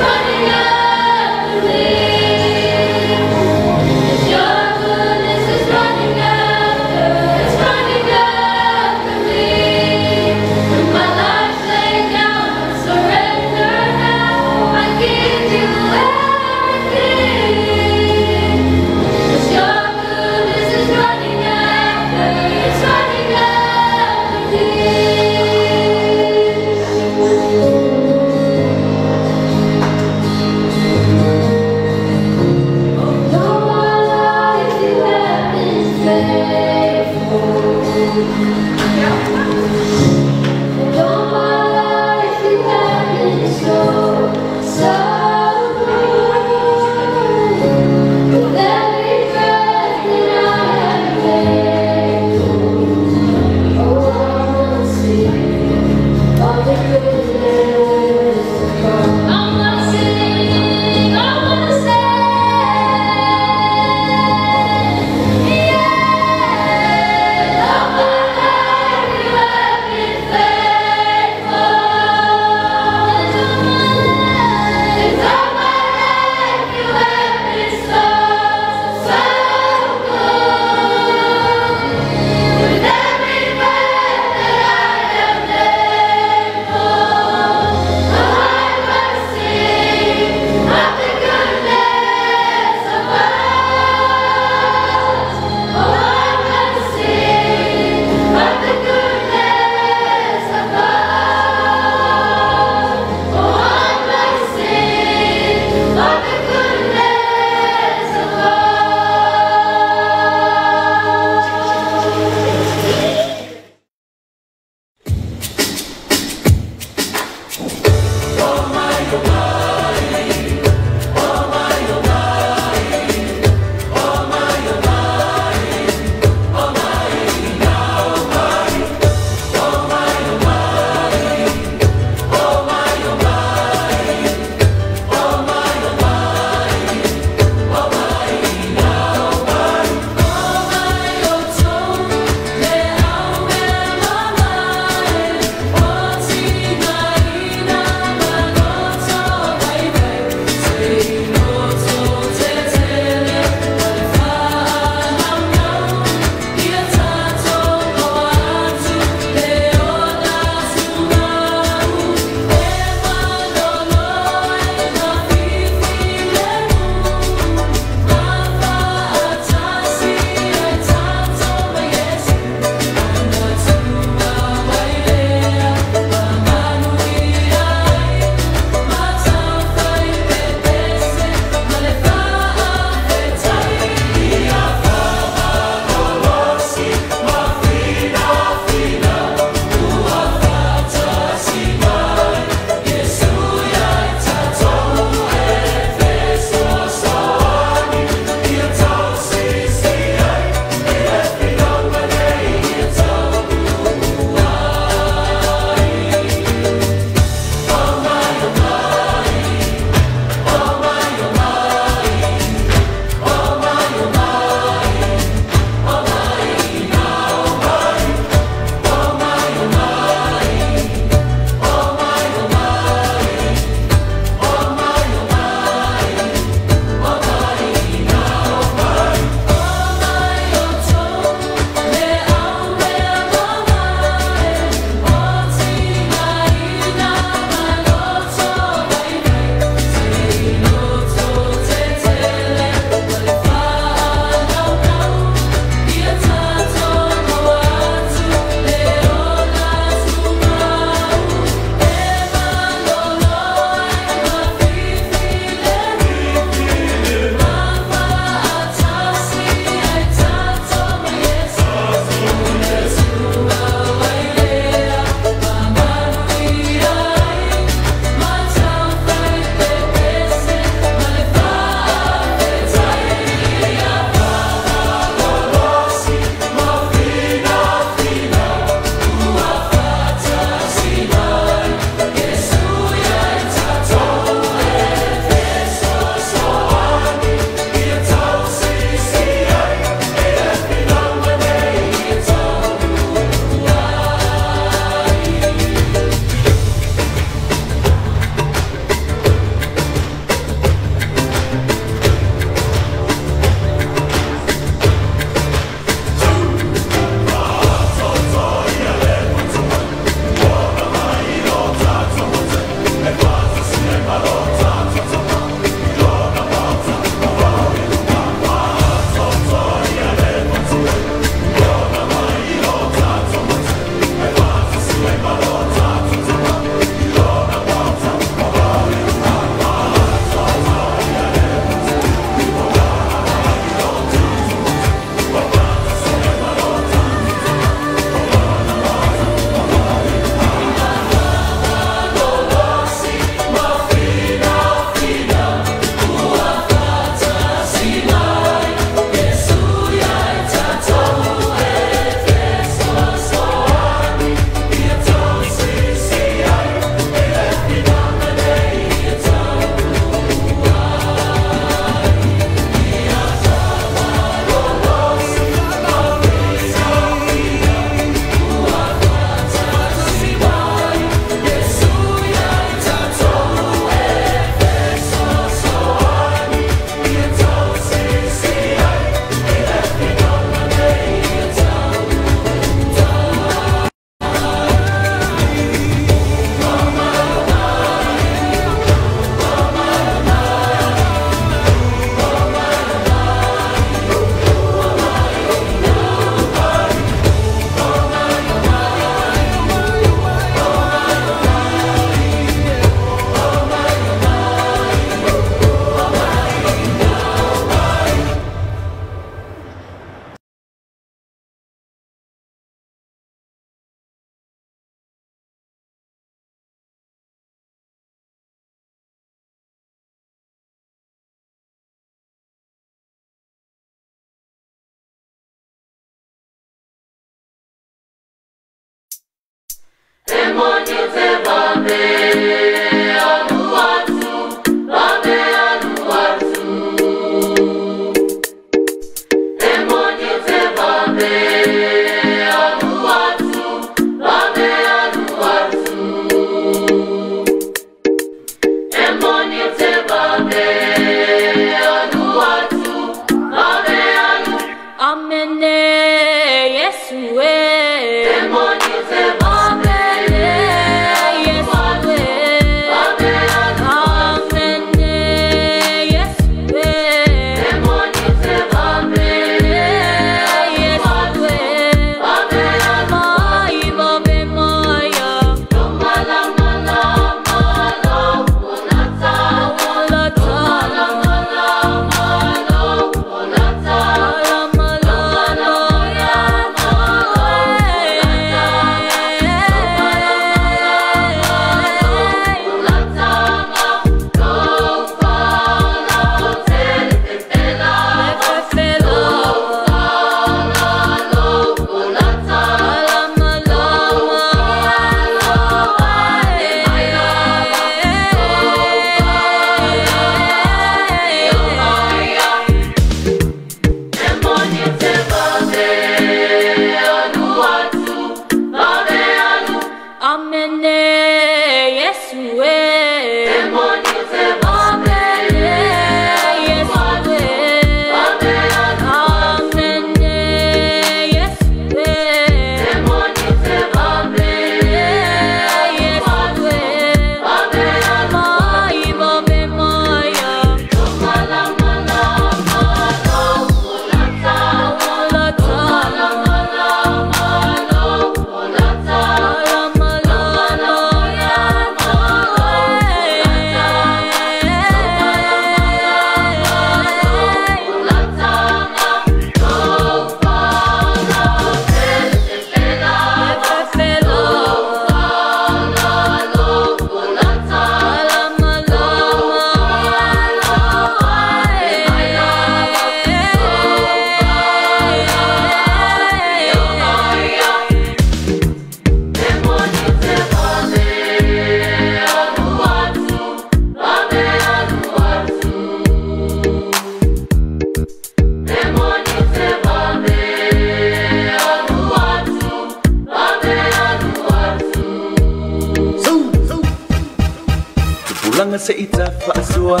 [SPEAKER 11] Tupulanga se ita faasua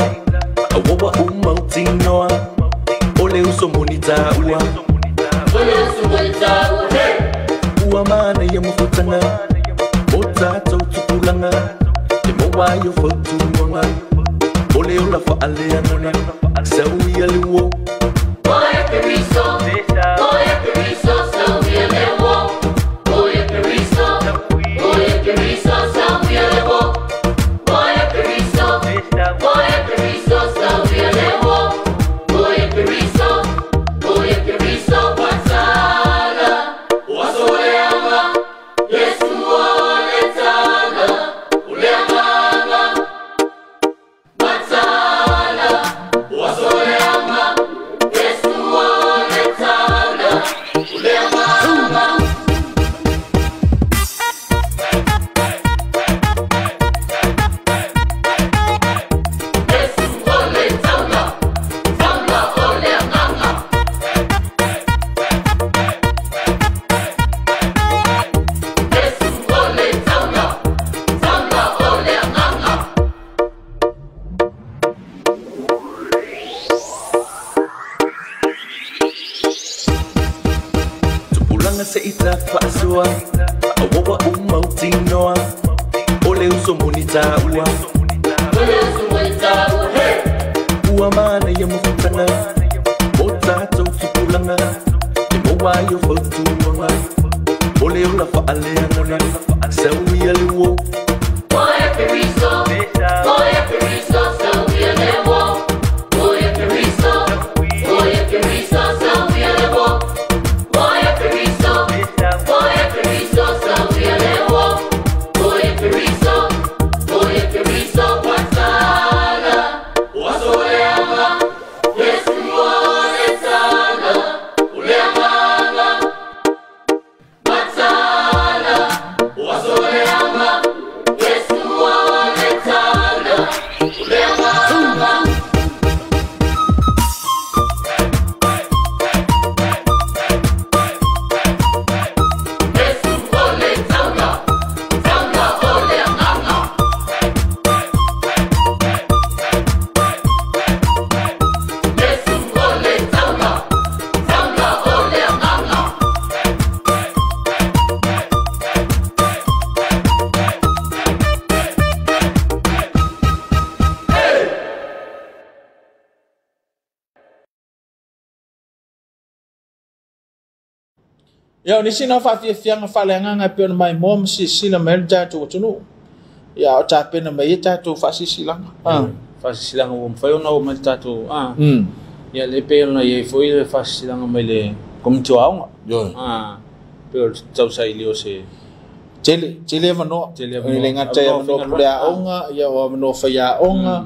[SPEAKER 11] Awawa umautinoa Ole uso monita ua Ole uso monita ua Ua mana ya mufutanga Mota tau tupulanga Te moa yo fautuanga Ole ola faale anona Sau ia luo
[SPEAKER 12] Oe periso, oe periso, sau ia lewo. Oe periso, oe periso, sau ia lewo. Oe periso, oe periso, sau ia lewo. Oe periso, oe periso, watala. Wasoleanga, Yesu oletala. Uleanga, watala. Wasoleanga, Yesu oletala. Uleanga.
[SPEAKER 11] Tupulanga se ita faasua Awawa umautinoa Ole uso monita ua
[SPEAKER 12] Ole uso monita ua.
[SPEAKER 11] Ua mana ya mufutanga Mota tau tupulanga Te moa yo fautuanga Ole ola faale anona Sau ia luo
[SPEAKER 12] Oe periso, oe periso, sau ia lewo. Oe periso, oe periso, sau ia lewo. Oe periso, oe periso, sau ia lewo. Oe periso, oe periso, watala. Wasoleanga, Yesu oletala. Uleanga, watala. Wasoleanga,
[SPEAKER 6] Ia o nisi na faafiafiaga faaleagaga e pei ona maimoa ma silasila mai ai le tatou atunuu. Ia o tapena mai ai tatou faasiasilaga.
[SPEAKER 7] Faasiasilaga ua mafai ona oo mai le tatou ia le pei ona i ai foi le faasiasilaga mai le Komiti o Aoga. Pei o le tausaili o se
[SPEAKER 6] tele tele avanoa.
[SPEAKER 7] Tele
[SPEAKER 6] E le gata i avanoa pule aoga, ia o avanoa faiaoga,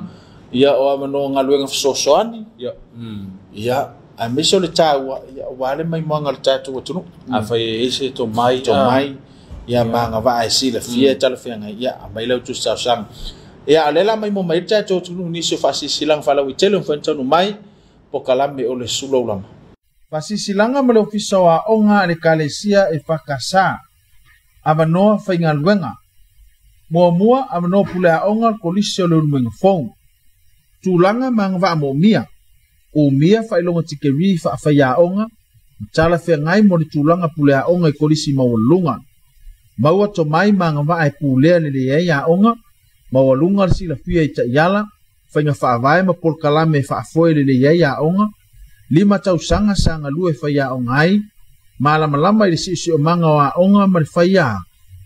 [SPEAKER 6] ia o avanoa galuega fesoasoani. Ia aemaise o le taua, ia aua le maimoaga o le tatou atunuu.
[SPEAKER 7] Afai e i ai se tomai,
[SPEAKER 6] tomai, ia magavaa e silafia e talafeagai, ia aumai lau tusi talosaga. Ia a o lea la maimoa mai ai le tatou atunuu i nisi o faasilasilaga faalauaitele ua mafai ona taunuu mai polokalame o le Sulaulama. Faasilasilaga ma le Ofisa o Aoga a le Ekalesia EFKS. Avanoa faigaluega. Muamua, avanoa pule aoga le Kolisi o le Ulumuega Fou. Tulaga ma agavaa moomia. Umia faailoga tikerii faafaiaoga ma talafeagai mo le tulaga pule aoga i kolisi maualuluga. Maua tomai ma agavaa e pulea lelei ai aoga, maualuga le silafia i taiala, faiga faavae ma polokalame e faafoe lelei ai aoga, 5 tausaga sa galue faiaoga ai, malamalama i le siosiomaga o aoga ma le faia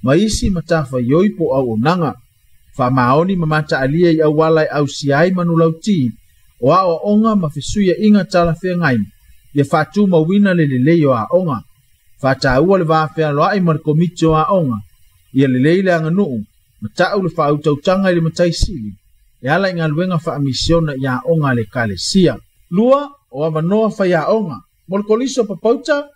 [SPEAKER 6] ma isi matafaioi po o auaunaga. Faamaoni ma mataalia i auala e ausia ai manulauti o aoaoga ma fesuiaiga talafeagai ia faatumauina le lelei o aoga. Faataua le vafealoai ma le Komiti o Aoga ia lelei le aganuu ma ta'u le faautautaga i le matai sili e ala i galuega faamisiona i aoga a le Ekalesia. 2 o avanoa faiaoga mo le Kolisi o Papauta,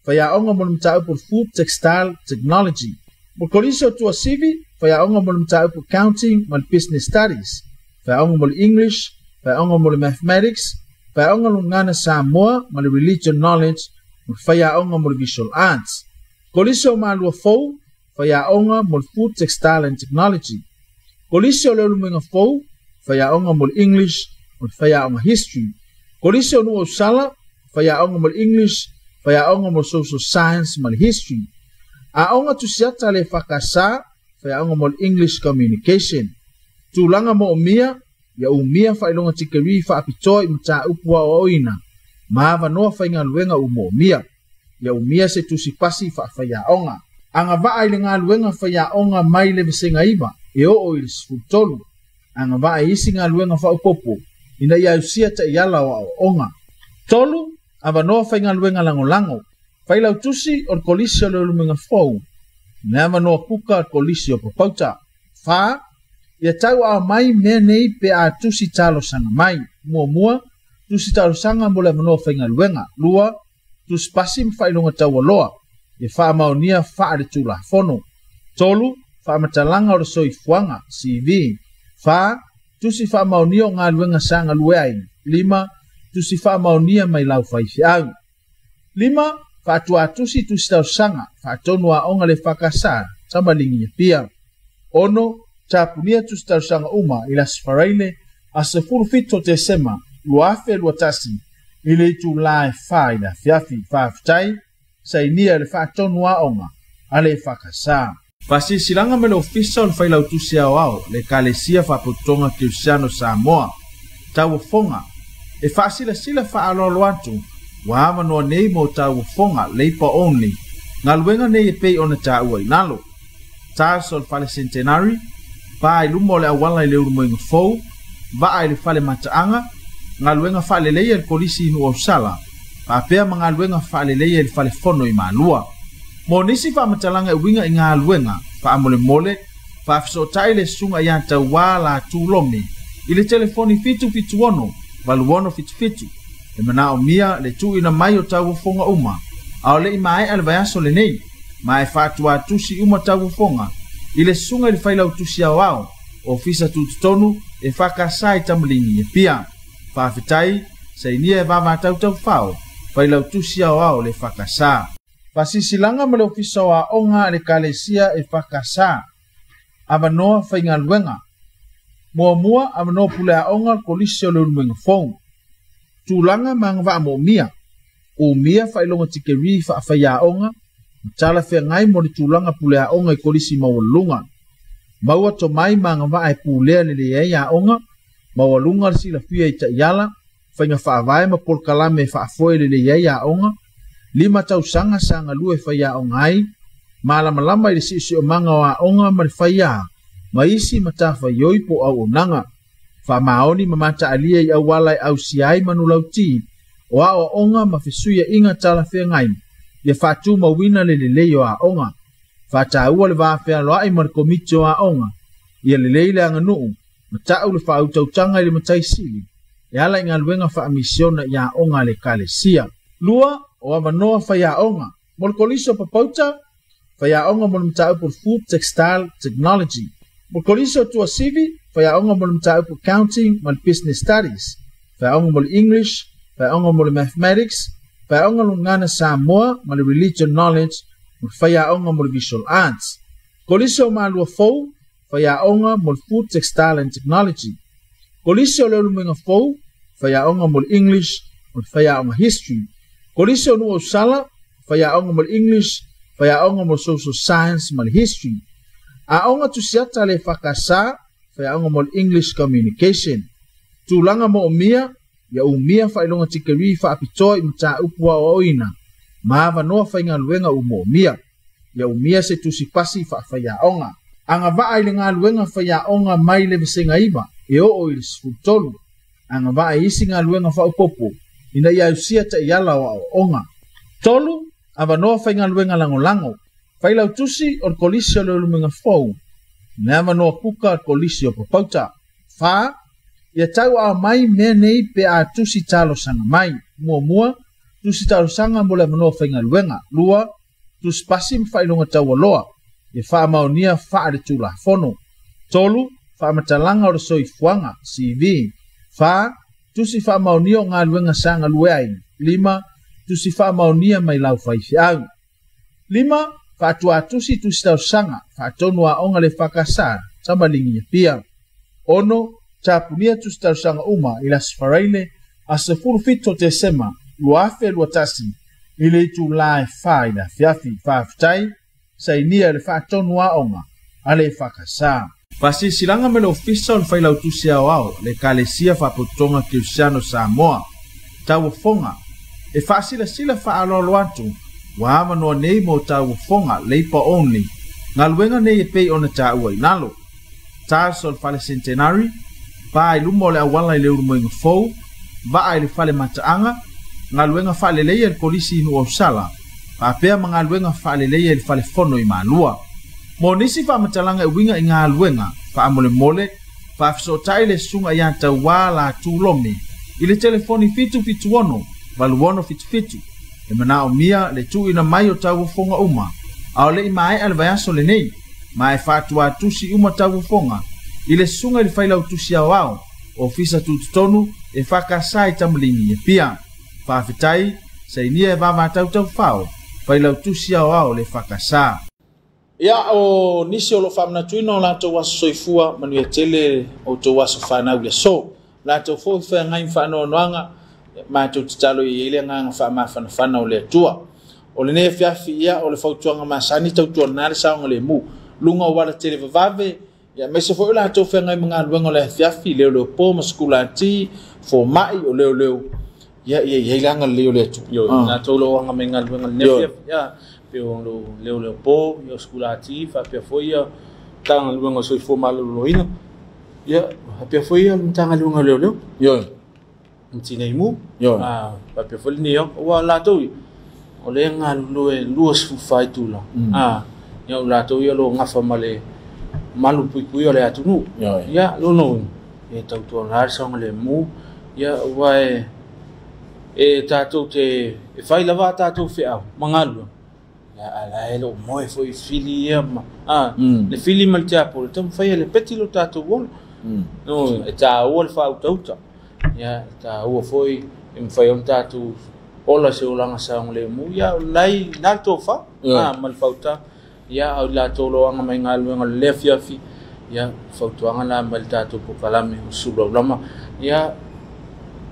[SPEAKER 6] faiaoga mo le mataupu o le Food Textile Technology. Mo le Kolisi o Tuasivi, faiaoga mo le mataupu Accounting ma le Business Studies, faiaoga mo le English, faiaoga mo le Mathematics, faiaoga mo le Gagana Samoa ma le Religion Knowledge, ma le faiaoga mo le Visual Arts. Kolisi o Malua Fou, faiaoga mo le Food Textile and Technology. Kolisi o Leulumoega Fou, faiaoga mo le English ma le faiaoga History. Kolisi o Nuuausala, faiaoga mo le English, faiaoga mo le Social Science ma le History. Aoga Tusiata le EFKS, faiaoga mo le English Communication. Tulaga moomia, ia umia faailoga tikerii faapitoa i mataupu aoaoina ma avanoa faigaluega ua moomia. Ia umia se tusi pasi faafaiaoga. Agavaa i le galuega faiaoga mai le vasega 9 e oo i le 13. Agavaa i isi galuega faaopoopo ina ia ausia taiala o aoaoga. 3 avanoa faigaluega lagolago. Failautusi o le Kolisi o le Ulumuega Fou. Le avanoa kuka o le Kolisi o Papauta. 4 ia tauaao mai mea nei pe a tusi talosaga mai. Muamua, tusi talosaga mo le avanoa faigaluega. 2 tusi pasi ma faailoga taualoa ia faamaonia faaletulafono. 3 faamatalaga o le soifuaga CV. 4 tusi faamaonia o galuega sa galue ai. 5 tusi faamaonia mai lau faifeau. 5 faatuatusi tusi talosaga faatonu aoga le EFKS Tamaligi Apia. 6 tapunia tusi talosaga uma i le Aso Faraile aso 17 Tesema 2021 i le itulā e 4 i le afiafi. Faafetai, sainia le faatonu aoga a le EFKS. Faasilasilaga ma le Ofisa o le Failautusi Aoao le Ekalesia Faapotopotoga Kerisiano Samoa. Tauofoga. E faasilasila faaaloalo atu ua avanoa nei mo tauofoga labour only. Galuega nei e pei ona taua i lalo. Tiles o le Fale Centenary, pa i luma o le auala i le Ulumoega Fou, vaa i le fale mataaga, galuega faaleleia i le Kolisi i Nuuausala, faapea ma galuega faaleleia i le fale fono i Malua. Mo nisi faamatalaga e uiga i galuega faamolemole, faafesootai le susuga ia Tauā Latu Lome i le telefoni 776 8677. E manaomia le tuuina mai o tauofoga uma a o le i maea le vaiaso lenei, ma e faatuatusi uma tauofoga i le susuga i le Failautusi Aoao, Ofisa Tutotonu e EFKS i Tamaligi i Apia. Faafetai, sainia e vavatautaufao, Failautusi Aoao le EFKS. Faasilasilaga ma le Ofisa o Aoga a le Ekalesia EFKS. Avanoa faigaluega. Muamua, avanoa pule aoga le Kolisi o le Ulumuega Fou. Tulaga ma agavaa moomia. Umia faailoga tikerii faafaiaoga ma talafeagai mo le tulaga pule aoga i kolisi maualuluga. Maua tomai ma agavaa e pulea lelei ai aoga, maualuga le silafia i taiala, faiga faavae ma polokalame e faafoe lelei ai aoga, 5 tausaga sa galue faiaoga ai, malamalama i le siosiomaga o aoga ma le faiā, ma isi matafaioi po o auaunaga. Faamaoni ma mataalia i auala e ausia ai manulautī, o aoaoga ma fesuiaiga talafeagai, ia faatumauina le lelei o aoga. Faataua le vafealoai ma le komiti o aoga, ia lelei le aganuu, ma ta'u le faautautaga i le mataisili, e ala i galuega faamisiona i aoga a le ekalesia. 2, o avanoa faiaoga. Mo le kolisi o Papauta, faiaoga mo le mataupu o le Food Textile Technology. Mo le kolisi o Tuasivi, faiaoga mo le mataupu Accounting ma le Business Studies, faiaoga mo le English, faiaoga mo le Mathematics, faiaoga le Gagana Samoa ma le Religion Knowledge, ma le faiaoga mo le Visual Arts. Kolisi o Malua Fou, faiaoga mo le Food Textile and Technology. Kolisi o Leulumoega Fou, faiaoga mo le English ma le faiaoga History. Kolisi o Nuuausala, faiaoga mo le English, faiaoga mo le Social Science ma le History. Aoga Tusiata le EFKS, faiaoga mo le English Communication. Tulaga moomia, ia umia faailoga tikeri faapitoa i mataupu aoaoina, ma avanoa faigaluega ua moomia. Ia umia se tusipasi faafaiaoga. Agavaa i le galuega faiaoga mai le vasega 9 e oo i le 13. Agavaa i isi galuega faaopoopo ina ia ausia taiala o aoaoga. 3, avanoa faigaluega lagolago. Failautusi o le kolisi o Leulumoega Fou, le avanoa kuka o le kolisi o Papauta. 4, ia tauaao mai mea nei pe a tusi talosaga mai. 1, tusi talosaga mo le avanoa faigaluega. 2, tusi pasi ma faailoga taualoa, ia faamaonia faaletulafono. 3, faamatalaga o le soifuaga, CV. 4, tusi faamaonia o galuega sa galue ai. 5, tusi faamaonia mai lau faifeau. 5, faatuatusi tusi talosaga, faatonu aoga le EFKS, tamaligi i Apia. 6, tapunia tusi talosaga uma i le Aso Faraile aso 17 Tesema 2021 i le itulā e 4 i le afiafi. Faafetai, sainia le faatonu aoga a le EFKS. Faasilasilaga mai le Ofisa o le Failautusi Aoao le Ekalesia Faapotopotoga Kerisiano Samoa. Tauofoga. E faasilasila faaaloalo atu, ua avanoa nei mo tauofoga, labour only. Galuega nei e pei ona taua i lalo. Tiles o le Fale Centenary, pa i luma o le auala i Leulumoega Fou, vaa i le fale mataaga, galuega faaleleia i le kolisi i Nuuausala, faapea ma galuega faaleleia i le fale fono i Malua. Mo nisi faamatalaga e uiga i galuega, faamolemole, faafesootai le susuga ia Tauā Latu Lome i le telefoni 776 8677 e manaomia le tuuina mai o tauofoga uma a o le i maea le vaiaso lenei, ma e faatuatusi uma tauofoga i le susuga i le Failautusi Aoao, Ofisa Tutotonu e EFKS i Tamaligi i Apia. Faafetai, sainia e vavatautaufao, Failautusi Aoao le EFKS. Ia, o nisi o lo o faamanatuina o latou aso soifua, manuia tele o outou aso fanau i le aso. Latou foi feagai ma faanoanoaga, matou tatalo i ai le agaga faamafanafana o le Atua. O lenei afiafi, ia, o le fautuaga masani tautuana le saogalemu. Luga o ala televavave, ia, aemaise foi o latou feagai ma galuega o le afiafi, leoleopo ma sekulati, fomai o leoleo, ia, ia i ai le agalelei o le Atua.
[SPEAKER 7] Ioe, latou o lo o aga mai galuega i lenei afiafi, ia, pei o lo leoleopo, ia, o sekulati, faapea foi ia Matagaluega o Soifua Maloloina, ia, faapea foi ia le Matagaluega o Leoleo.
[SPEAKER 6] Ioe.
[SPEAKER 7] Tineimu,
[SPEAKER 6] Ioe.
[SPEAKER 7] Faapea foi le NEOC, ua latou ia, o lea e galulue 24 itula. Ia, o latou ia o lo o gafa ma le malu puipui o le atunuu.
[SPEAKER 6] Ioe.
[SPEAKER 7] Ia, lona uiga, e tautuana le saogalemu, ia, ua e tatou te e fai lava a tatou feau ma galuega, ia, a la e le o moe foi i fili ia ma le fili ma le tiapolo, e taumafai e lepeti lo tatou ola. No, e taua le faautauta, ia, e taua foi e mafai ona tatou ola se olaga saogalemu, ia, o lai na le tofa ma le fauta, ia, au latou o lo o aga mai galuega o le afiafi, ia, fautuaga la mai le tatou polokalame o Suluaulama, ia,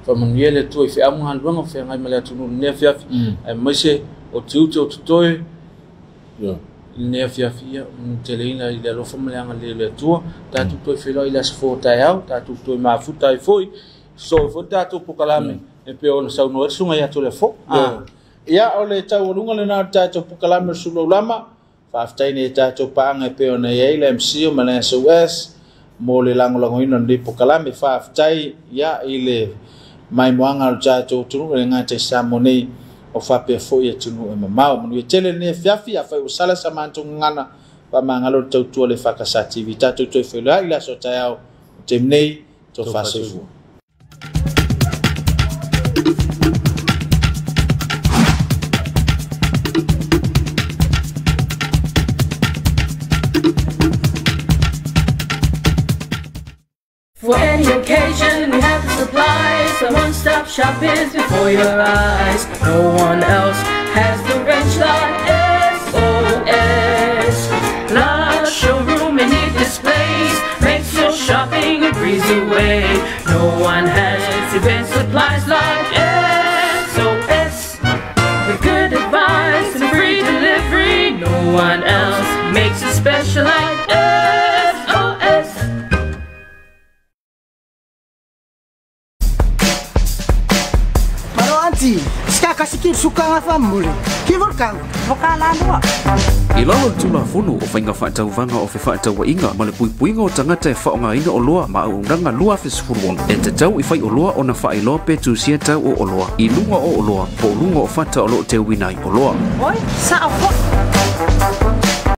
[SPEAKER 7] faamanuia le Atua i feau ma galuega o feagai ma le atunuu i lenei afiafi, aemaise o tiute o totoe i lenei afiafi, ia, manuteleina i le alofa ma le agalelei o le Atua. Tatou toe feiloai i le aso fou o taeao, tatou toe mafuta ai foi, sosoo ai foi le tatou polokalame e pei ona saunoa ai le susuga ia Toleafoa.
[SPEAKER 6] Ia o le taualuga lena o le tatou pukalame o le sulaulama, faafetai nei tatou paaga e pei ona i ai le MCO ma le SOS mo le lagolagoina o lenei pukalame. Faafetai ia i le maimoaga o le tatou atunuu e le gata i Samoa nei o faapea foi atunuu e mamao. Manuia tele lenei afiafi, afai ua sala sa matou gagana, faamagalo le tautua le Fakasa TV. Tatou toe feiloai i le aso taeao o taimi nei, tofa soifua.
[SPEAKER 13] For any occasion, we have the supplies. A one-stop shop is before your eyes. No one else has the range like SOS. Large showroom and neat displays makes your shopping a breeze away. No one has event supplies like SOS. With good advice and free delivery, no one else makes it special like SOS.
[SPEAKER 14] Aunty, ska kasikir suka ngafa mule. Kivor kau, vokalalua.
[SPEAKER 3] I lalo le tulafono o faiga faatauvaga o fefaatauaiga ma le puipuiga o tagata e faaaogaina oloa ma auaunaga 2016 e tatau i fai oloa ona faailoa pe tusia tau o oloa i luga o oloa po o luga o fata o loo teuina ai oloa.
[SPEAKER 14] Oi, sao foi.